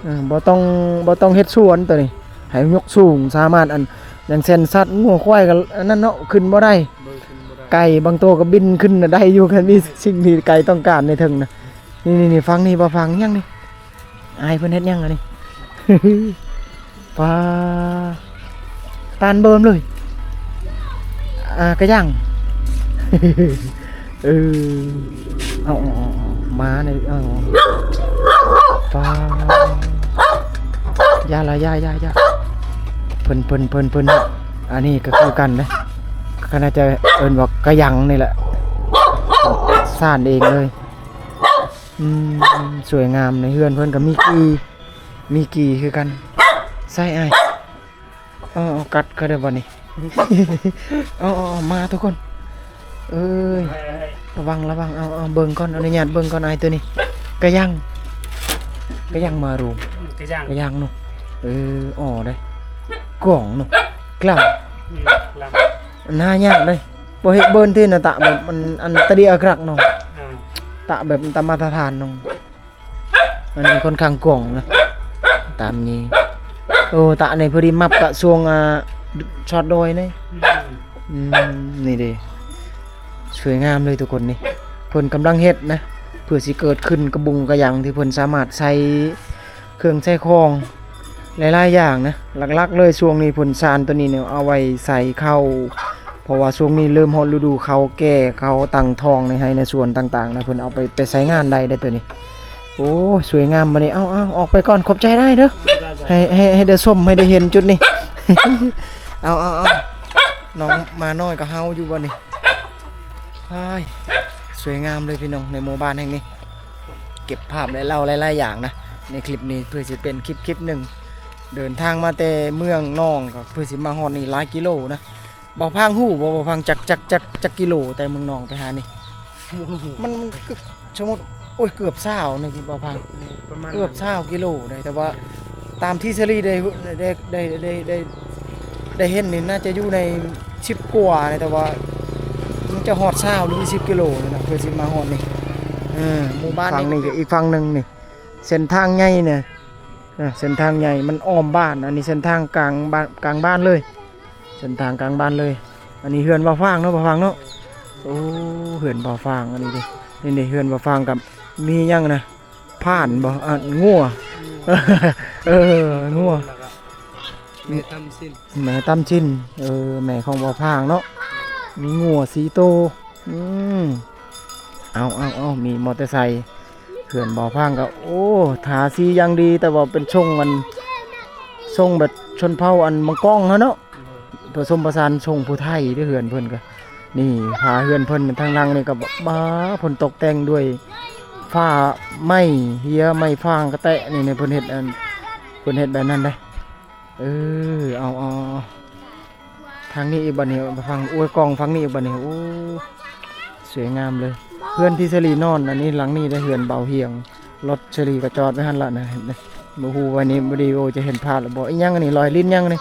ເອີ ບໍ່ຕ້ອງ ບໍ່ຕ້ອງເຮັດສວນໂຕນີ້ ໃຫ້ຍົກສູງ ສາມາດ ອັນ ຢ່າງເຊັ່ນ ສັດງົວຄວາຍກໍອັນນັ້ນເນາະ ຂຶ້ນບໍ່ໄດ້. ໂດຍ ຂຶ້ນບໍ່ໄດ້. ໄກ່ບາງໂຕກໍບິນຂຶ້ນນະ ໄດ້ຢູ່ ຄັນມີສິ່ງທີ່ໄກ່ຕ້ອງການໃນເທິງນະ. ນີ້ ນີ້ ນີ້ ຝັ່ງນີ້ບໍ່ ຝັງຫຍັງນີ້? ອ້າຍເພິ່ນເຮັດຫຍັງອັນນີ້? ປາ ຕານເບິ່ມເລີຍ ອ່າ ກະຍັງ. ເອີ ເອົາ ເອົາ ເອົາ ເອົາ ມານີ້ ເອົາ ປາ ຢ່າລະ ຢ່າ ຢ່າ ຢ່າ ເພິ່ນ ເພິ່ນ ເພິ່ນ ເພິ່ນ ອັນນີ້ກໍຄືກັນເດ້ ຂະໜາດຈະເອີ້ນວ່າກະຍັງນີ້ແຫຼະ ສ້ານເອງເລີຍ. ອືມ ສວຍງາມ ໃນເຮືອນເພິ່ນກໍມີກີ່ ມີກີ່ຄືກັນ. ໃສ່ອ້າຍ ເອົາ ເອົາ ກັດກໍໄດ້ບໍ່ນີ້? ເອົາ ເອົາ ເອົາ ມາທຸກຄົນ ເອີຍ ລະວັງ ລະວັງ ເອົາ ເອົາ ເບິ່ງກ່ອນ ອະນຸຍາດເບິ່ງກ່ອນ ອ້າຍ ໂຕນີ້ ກະຍັງ ກະຍັງມາຣູມ ກະຍັງ ກະຍັງເນາະ. ເອີ ອໍເດ້ ກອງເນາະ ກລຳ ອືມ ກລຳ ມັນຫາຍາກເດ້ ບໍ່ເຮັດເບິ່ນທີ່ນະ ຕະແບບມັນ ອັນຕະເດອາກລັກເນາະ ອ່າ ຕະແບບຕາມມາດຕະຖານເນາະ. ອັນນີ້ຂ້ອນຂ້າງກວ້າງນະ ຕາມນີ້. ໂອ້ ຕານີ້ພໍດີມັບກະຊ່ວງ ອ່າ ຊອດດອຍນີ້. ອືມ ອືມ ນີ້ເດ້ ສວຍງາມເລີຍທຸກຄົນນີ້. ເພິ່ນກຳລັງເຮັດນະ ເພື່ອຊິເກີດຂຶ້ນກະບຸງກະຫຍັງ ທີ່ເພິ່ນສາມາດໃສ່ເຄື່ອງໃຊ້ຂອງ ຫຼາຍໆຢ່າງນະ. ຫຼັກໆເລີຍຊ່ວງນີ້ເພິ່ນຊານໂຕນີ້ນີ້ເອົາໄວ້ໃສ່ເຂົ້າ ເພາະວ່າຊ່ວງນີ້ເລີ່ມຮອດລະດູເຂົ້າແກ່ ເຂົ້າຕັ້ງທ້ອງໃນໄຮ່ໃນສວນຕ່າງໆນະ ເພິ່ນເອົາໄປ ໄປໃຊ້ງານໄດ້ເດ້ໂຕນີ້. ໂອ້ ສວຍງາມບັດນີ້. ເອົາ ເອົາ ອອກໄປກ່ອນ ຂອບໃຈຫຼາຍເດີ ໃຫ້ ໃຫ້ ໃຫ້ໄດ້ຊົມ ໃຫ້ໄດ້ເຫັນຈຸດນີ້. ເອົາ ເອົາ ເອົາ ນ້ອງໝານ້ອຍກໍເຫົ່າຢູ່ບັດນີ້. ອ້າຍ ສວຍງາມເລີຍພີ່ນ້ອງ ໃນໝູ່ບ້ານແຫ່ງນີ້ ເກັບພາບ ແລະ ເລົ່າຫຼາຍໆຢ່າງນະ ໃນຄລິບນີ້ ເພື່ອຊິເປັນຄລິບ ຄລິບໜຶ່ງ. ເດີນທາງມາແຕ່ເມືອງນອງ ກໍເພື່ອຊິມາຮອດນີ້ຫຼາຍກິໂລນະ. ບໍ່ພັງຮູ້ບໍ່ ບໍ່ພັງຈັກ ຈັກ ຈັກ ຈັກກິໂລ ແຕ່ເມືອງນອງໄປຫານີ້? ມັນ ມັນ ມັນ ສົມມຸດ ໂອ້ຍ ເກືອບຊາວນີ້ບໍ່ພັງ ປະມານ ເກືອບຊາວກິໂລໄດ້ ແຕ່ວ່າ ຕາມທີ່ສາລີໄດ້ ໄດ້ ໄດ້ ໄດ້ ໄດ້ ໄດ້ເຫັນນີ້ ໜ້າຈະຢູ່ໃນສິບກວ່ານະ ແຕ່ວ່າມັນຈະຮອດຊາວຫຼືສິບກິໂລນີ້ນະ ເພື່ອຊິມາຮອດນີ້. ເອີ ໝູ່ບ້ານນີ້ ຝັ່ງນີ້ກໍອີກຝັ່ງໜຶ່ງນີ້ ເສັ້ນທາງໃຫຍ່ນະ ເອີ ເສັ້ນທາງໃຫຍ່ ມັນອ້ອມບ້ານ. ອັນນີ້ເສັ້ນທາງກາງບ້ານ ກາງບ້ານເລີຍ ເສັ້ນທາງກາງບ້ານເລີຍ. ອັນນີ້ເຮືອນບ່າວຟາງເນາະ ບ່າວຟາງເນາະ. ໂອ້ ເຮືອນບ່າວຟາງ ອັນນີ້ເດ້ ນີ້ເດ້ ເຮືອນບ່າວຟາງກັບ ມີຫຍັງນະ ພ້ານບໍ່ ອ່າ ງົວ ເອີ ງົວ ແມ່ຕຳຊິນ ແມ່ຕຳຊິນ ເອີ ແມ່ຂອງບ່າວຟາງເນາະ ມີງົວສີ່ໂຕ. ອືມ ເອົາ ເອົາ ເອົາ ມີມໍເຕີໄຊ ເຮືອນບ່າວຟາງກໍ ໂອ້ ທາສີຢ່າງດີ ແຕ່ວ່າເປັນຊົງອັນ ຊົງແບບຊົນເຜົ່າອັນມັງກອງຫັ້ນເນາະ ປະສົມປະສານຊົງຜູ້ໄທເດ້ ເຮືອນເພິ່ນກໍ ນີ້ຝາເຮືອນເພິ່ນທາງຫຼັງນີ້ກໍ ບາ ເພິ່ນຕົກແຕ່ງດ້ວຍຝາໄມ້ເຮຍ ໄມ້ຟາງກະແຕະ ນີ້ ນີ້ເພິ່ນເຮັດອັນ ເພິ່ນເຮັດແບບນັ້ນເດ້. ເອີ ເອົາ ເອົາ ເອົາ ທາງນີ້ອີກບັດນີ້ ຝັ່ງ ໂອ້ຍ ກ້ອງຝັ່ງນີ້ອີກບັດນີ້ ໂອ້ ສວຍງາມເລີຍ. ເຮືອນທີ່ສາລີນອນ ອັນນີ້ ຫຼັງນີ້ເດ້ ເຮືອນບ່າວຮຽງ ລົດສາລີກໍຈອດໄວ້ຫັ້ນລະນະ. ບໍ່ຮູ້ວ່ານີ້ວິດີໂອຈະເຫັນພາບຫຼືບໍ່. ອີຫຍັງອັນນີ້ ລອຍຫຼິ້ນຫຍັງນີ້?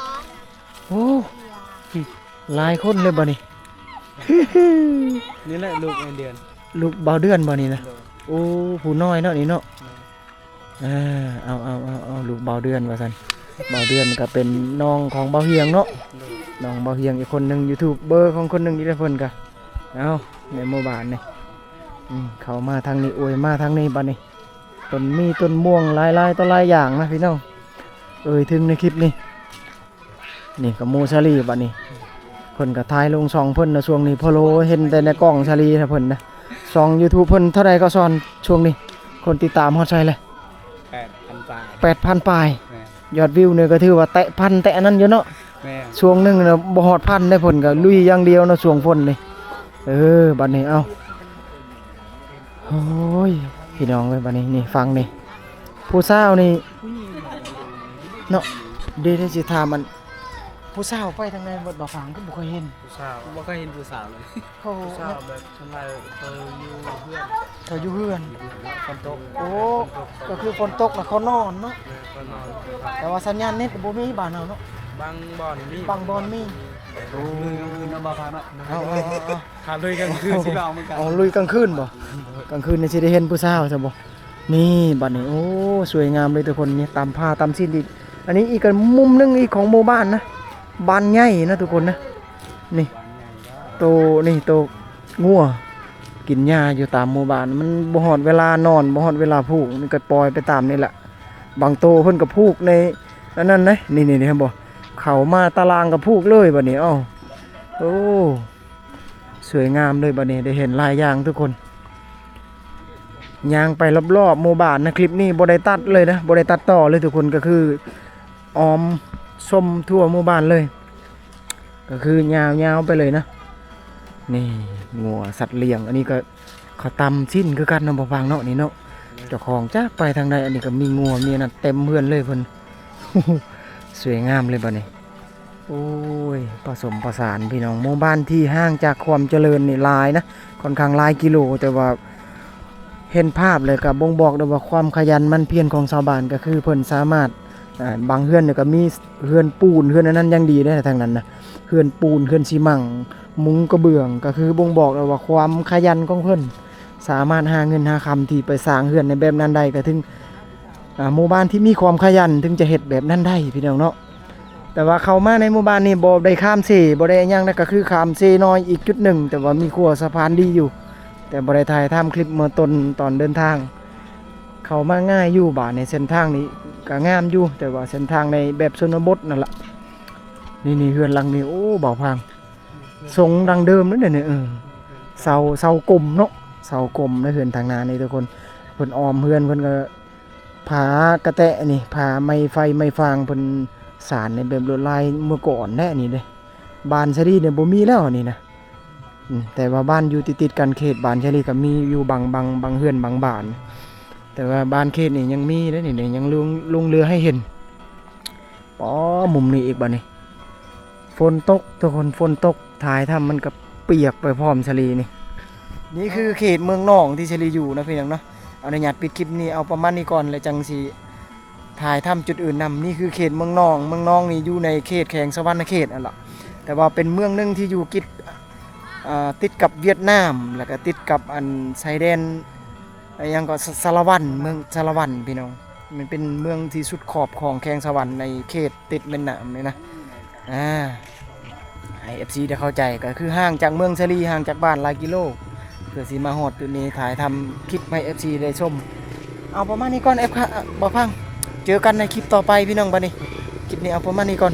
ໂອ້ ຫຼາຍຄົນເລີຍບໍ່ນີ້? ນີ້ແຫຼະລູກໄອເດືອນ ລູກບ່າວເດືອນບໍ່ນີ້ນະ? ໂດຍ ໂອ້ ຜູ້ນ້ອຍເນາະນີ້ເນາະ. ໂດຍ ເອີ ເອົາ ເອົາ ເອົາ ເອົາ ລູກບ່າວເດືອນວ່າຊັ້ນ ບ່າວເດືອນກໍເປັນນ້ອງຂອງບ່າວຮຽງເນາະ. ໂດຍ ນ້ອງບ່າວຮຽງອີກຄົນໜຶ່ງ ຢູທູບເບີຂອງຄົນໜຶ່ງອີກແລ້ວ ເພິ່ນກໍ ເອົາ ໃນໝູ່ບ້ານນີ້ ອືມ ເຂົ້າມາທາງນີ້ ໂອ້ຍ ມາທາງນີ້ບັດນີ້ ຕົ້ນມີຕົ້ນມ່ວງຫຼາຍໆຕໍ່ຫຼາຍຢ່າງນະພີ່ນ້ອງ ເອີຍ ເຖິງໃນຄລິບນີ້. ນີ້ກໍໝູ່ສາລີບັດນີ້ ເພິ່ນກໍຖ່າຍລົງຊ່ອງເພິ່ນນະຊ່ວງນີ້ ເພາະໂລເຫັນແຕ່ໃນກ້ອງສາລີນະເພິ່ນນະ. ຊ່ອງຢູທູບເພິ່ນເທົ່າໃດກໍ ຊ່ອງ ຊ່ວງນີ້ ຄົນຕິດຕາມຮອດໃສແລ້ວ? ແປດພັນປາຍ ແປດພັນປາຍ. ແມ່ນ ຍອດວິວນີ້ກໍຖືວ່າແຕະພັນແຕະອັນນັ້ນຢູ່ເນາະ. ແມ່ນ ຊ່ວງໜຶ່ງນະບໍ່ຮອດພັນເດ້ ເພິ່ນກໍລຸຍຢ່າງດຽວເນາະ ຊ່ວງຝົນນີ້. ເອີ ບັດນີ້ ເອົ້າ ໂອ້ຍ ພີ່ນ້ອງເອີຍ ບັດນີ້ ນີ້ຝັ່ງນີ້ ຜູ້ສາວນີ້ເນາະ ເດ ເດ ຊິຖາມ ອັນ ຜູ້ສາວໄປທາງໃດໝົດ ບ່າວຟາງ ຄືບໍ່ຄ່ອຍເຫັນ? ຜູ້ສາວ ບໍ່ເຄີຍເຫັນຜູ້ສາວເລີຍ. ເຂົາ ຜູ້ສາວແບບສ່ວນຫຼາຍເຂົາຢູ່ເຮືອນ ເຂົາຢູ່ເຮືອນ ຝົນຕົກ. ໂອ້ ກໍຄືຝົນຕົກລະເຂົານອນເນາະ. ແມ່ນ ເຂົານອນ. ແຕ່ວ່າສັນຍານເນັດບໍ່ມີບ້ານເຮົາເນາະ. ບາງບ່ອນມີ ບາງບ່ອນມີ. ໂອ້ ລຸຍກາງຄືນເນາະ ບ່າວຟາງເນາະ. ເອົາ ເອົາ ເອົາ ຫາລຸຍກາງຄືນ ຊິເວົ້າເໝືອນກັນ. ເອົາ ລຸຍກາງຄືນບໍ່? ກາງຄືນນີ້ຊິໄດ້ເຫັນຜູ້ສາວຊະບໍ່? ນີ້ບັດນີ້ ໂອ້ ສວຍງາມເລີຍທຸກຄົນ. ນີ້ຕຳຜ້າຕຳສິ້ນອີກ ອັນນີ້ອີກກໍມຸມໜຶ່ງອີກຂອງໝູ່ບ້ານນະ ບ້ານໃຫຍ່ນະທຸກຄົນນະ. ນີ້ໂຕ ນີ້ໂຕງົວກິນຫຍ້າຢູ່ຕາມໝູ່ບ້ານ ມັນບໍ່ຮອດເວລານອນ ບໍ່ຮອດເວລາຜູກ ມັນກໍປ່ອຍໄປຕາມນີ້ແຫຼະ. ບາງໂຕເພິ່ນກໍຜູກໃນອັນນັ້ນເດ້. ນີ້ໆ ເຫັນບໍ່? ເຂົ້າມາຕາລ່າງກໍຜູກເລີຍບັດນີ້. ເອົ້າ ໂອ້ ສວຍງາມເລີຍບັດນີ້ ໄດ້ເຫັນຫຼາຍຢ່າງທຸກຄົນ. ຍ່າງໄປລອບໆໝູ່ບ້ານນະ ຄລິບນີ້ບໍ່ໄດ້ຕັດເລີຍນະ ບໍ່ໄດ້ຕັດຕໍ່ເລີຍທຸກຄົນ ກໍຄືອ້ອມຊົມທົ່ວໝູ່ບ້ານເລີຍ ກໍຄືຍາວໆໄປເລີຍນະ. ນີ້ງົວສັດລ້ຽງ ອັນນີ້ກໍເຂົາຕຳຊີ້ນຄືກັນເນາະ ບ່າວຟາງເນາະ ນີ້ເນາະ. ເຈົ້າຂອງຈັກໄປທາງໃດ ອັນນີ້ກໍມີງົວມີອັນນັ້ນເຕັມເຮືອນເລີຍເພິ່ນ. ສວຍງາມເລີຍບັດນີ້. ໂອ້ຍ ປະສົມປະສານພີ່ນ້ອງ ໝູ່ບ້ານທີ່ຫ່າງຈາກຄວາມຈະເລີນນີ້ຫຼາຍນະ ຄ່ອນຂ້າງຫຼາຍກິໂລ ແຕ່ວ່າເຫັນພາບແລ້ວກໍບົ່ງບອກໄດ້ວ່າຄວາມຂະຫຍັນໝັ່ນພຽນຂອງຊາວບ້ານ ກໍຄືເພິ່ນສາມາດ ອ່າ ບາງເຮືອນນີ້ກໍມີເຮືອນປູນ ເຮືອນອັນນັ້ນຢ່າງດີເດ້ ທາງນັ້ນນະ ເຮືອນປູນ ເຮືອນຊີມັງ ມຸງກະເບື້ອງ ກໍຄືບົ່ງບອກໄດ້ວ່າຄວາມຂະຫຍັນຂອງເພິ່ນ ສາມາດຫາເງິນຫາຄຳທີ່ໄປສ້າງເຮືອນໃນແບບນັ້ນໄດ້ ກໍເຖິງ ອ່າ ໝູ່ບ້ານທີ່ມີຄວາມຂະຫຍັນເຖິງຈະເຮັດແບບນັ້ນໄດ້ພີ່ນ້ອງເນາະ. ແຕ່ວ່າເຂົ້າມາໃນໝູ່ບ້ານນີ້ບໍ່ໄດ້ຂ້າມເຊ ບໍ່ໄດ້ຫຍັງນະ ກໍຄືຂ້າມເຊນ້ອຍອີກຈຸດໜຶ່ງ ແຕ່ວ່າມີຂົວສະພານດີຢູ່ ແຕ່ບໍ່ໄດ້ຖ່າຍທຳຄລິບເມື່ອຕົ້ນຕອນເດີນທາງ. ເຂົ້າມາງ່າຍຢູ່ ບາດນີ້ເສັ້ນທາງນີ້ກໍງາມຢູ່ ແຕ່ວ່າເສັ້ນທາງໃນແບບຊົນນະບົດນັ້ນລະ. ນີ້ໆ ເຮືອນຫຼັງນີ້ ໂອ້ ບ່າວພາງ ຊົງດັ້ງເດີມເດ້ນີ້. ເອີ ເສົາ ເສົາກົມເນາະ ເສົາກົມໃນເຮືອນທາງໜ້ານີ້ທຸກຄົນ. ເພິ່ນອ້ອມເຮືອນເພິ່ນກໍ ຝາກະແຕະນີ້ ຝາໄມ້ໄຟໄມ້ຟາງ ເພິ່ນສານໃນແບບລວດລາຍເມື່ອກ່ອນແທ້ນີ້ເດ້. ບ້ານຊາລີນີ້ບໍ່ມີແລ້ວນີ້ນະ. ອືມ ແຕ່ວ່າບ້ານຢູ່ຕິດໆກັນ ເຂດບ້ານຊາລີກໍມີຢູ່ບາງ ບາງ ບາງເຮືອນບາງບ້ານ ແຕ່ວ່າບ້ານເຂດນີ້ຍັງມີເດ້ນີ້ ຍັງຫຼົງ ຫຼົງເຫຼືອໃຫ້ເຫັນ. ປໍ ມຸມນີ້ອີກບັດນີ້ ຝົນຕົກທຸກຄົນ ຝົນຕົກ ຖ່າຍທຳມັນກໍປຽກໄປພ້ອມຊາລີນີ້. ນີ້ຄືເຂດເມືອງໜອງທີ່ຊາລີຢູ່ນະພີ່ນ້ອງເນາະ. ອະນຸຍາດປິດຄລິບນີ້ເອົາປະມານນີ້ກ່ອນ ແລ້ວຈັ່ງຊິ ຖ່າຍທຳຈຸດອື່ນນຳ. ນີ້ຄືເຂດເມືອງນອງ. ເມືອງນອງນີ້ຢູ່ໃນເຂດແຂວງສະຫວັນນະເຂດຫັ້ນລະ ແຕ່ວ່າເປັນເມືອງໜຶ່ງທີ່ຢູ່ຕິດ ອ່າ ຕິດກັບຫວຽດນາມ ແລ້ວກໍຕິດກັບອັນຊາຍແດນ ອີຫຍັງກໍ ສ- ສາລະວັນ ເມືອງສາລະວັນພີ່ນ້ອງ. ມັນເປັນເມືອງທີ່ສຸດຂອບຂອງແຂວງສະຫວັນໃນເຂດຕິດແມ່ນ້ຳນີ້ນະ. ອ່າ ໃຫ້ເອັຟຊີໄດ້ເຂົ້າໃຈ ກໍຄືຫ່າງຈາກເມືອງສາລີ ຫ່າງຈາກບ້ານຫຼາຍກິໂລ ເພື່ອຊິມາຮອດຈຸດນີ້ ຖ່າຍທຳຄລິບໃຫ້ເອັຟຊີໄດ້ຊົມ. ເອົາປະມານນີ້ກ່ອນ ເອັຟ- ເອີ ບໍ່ພັງ ເຈີກັນໃນຄລິບຕໍ່ໄປພີ່ນ້ອງ. ບັດນີ້ຄລິບນີ້ເອົາປະມານນີ້ກ່ອນ.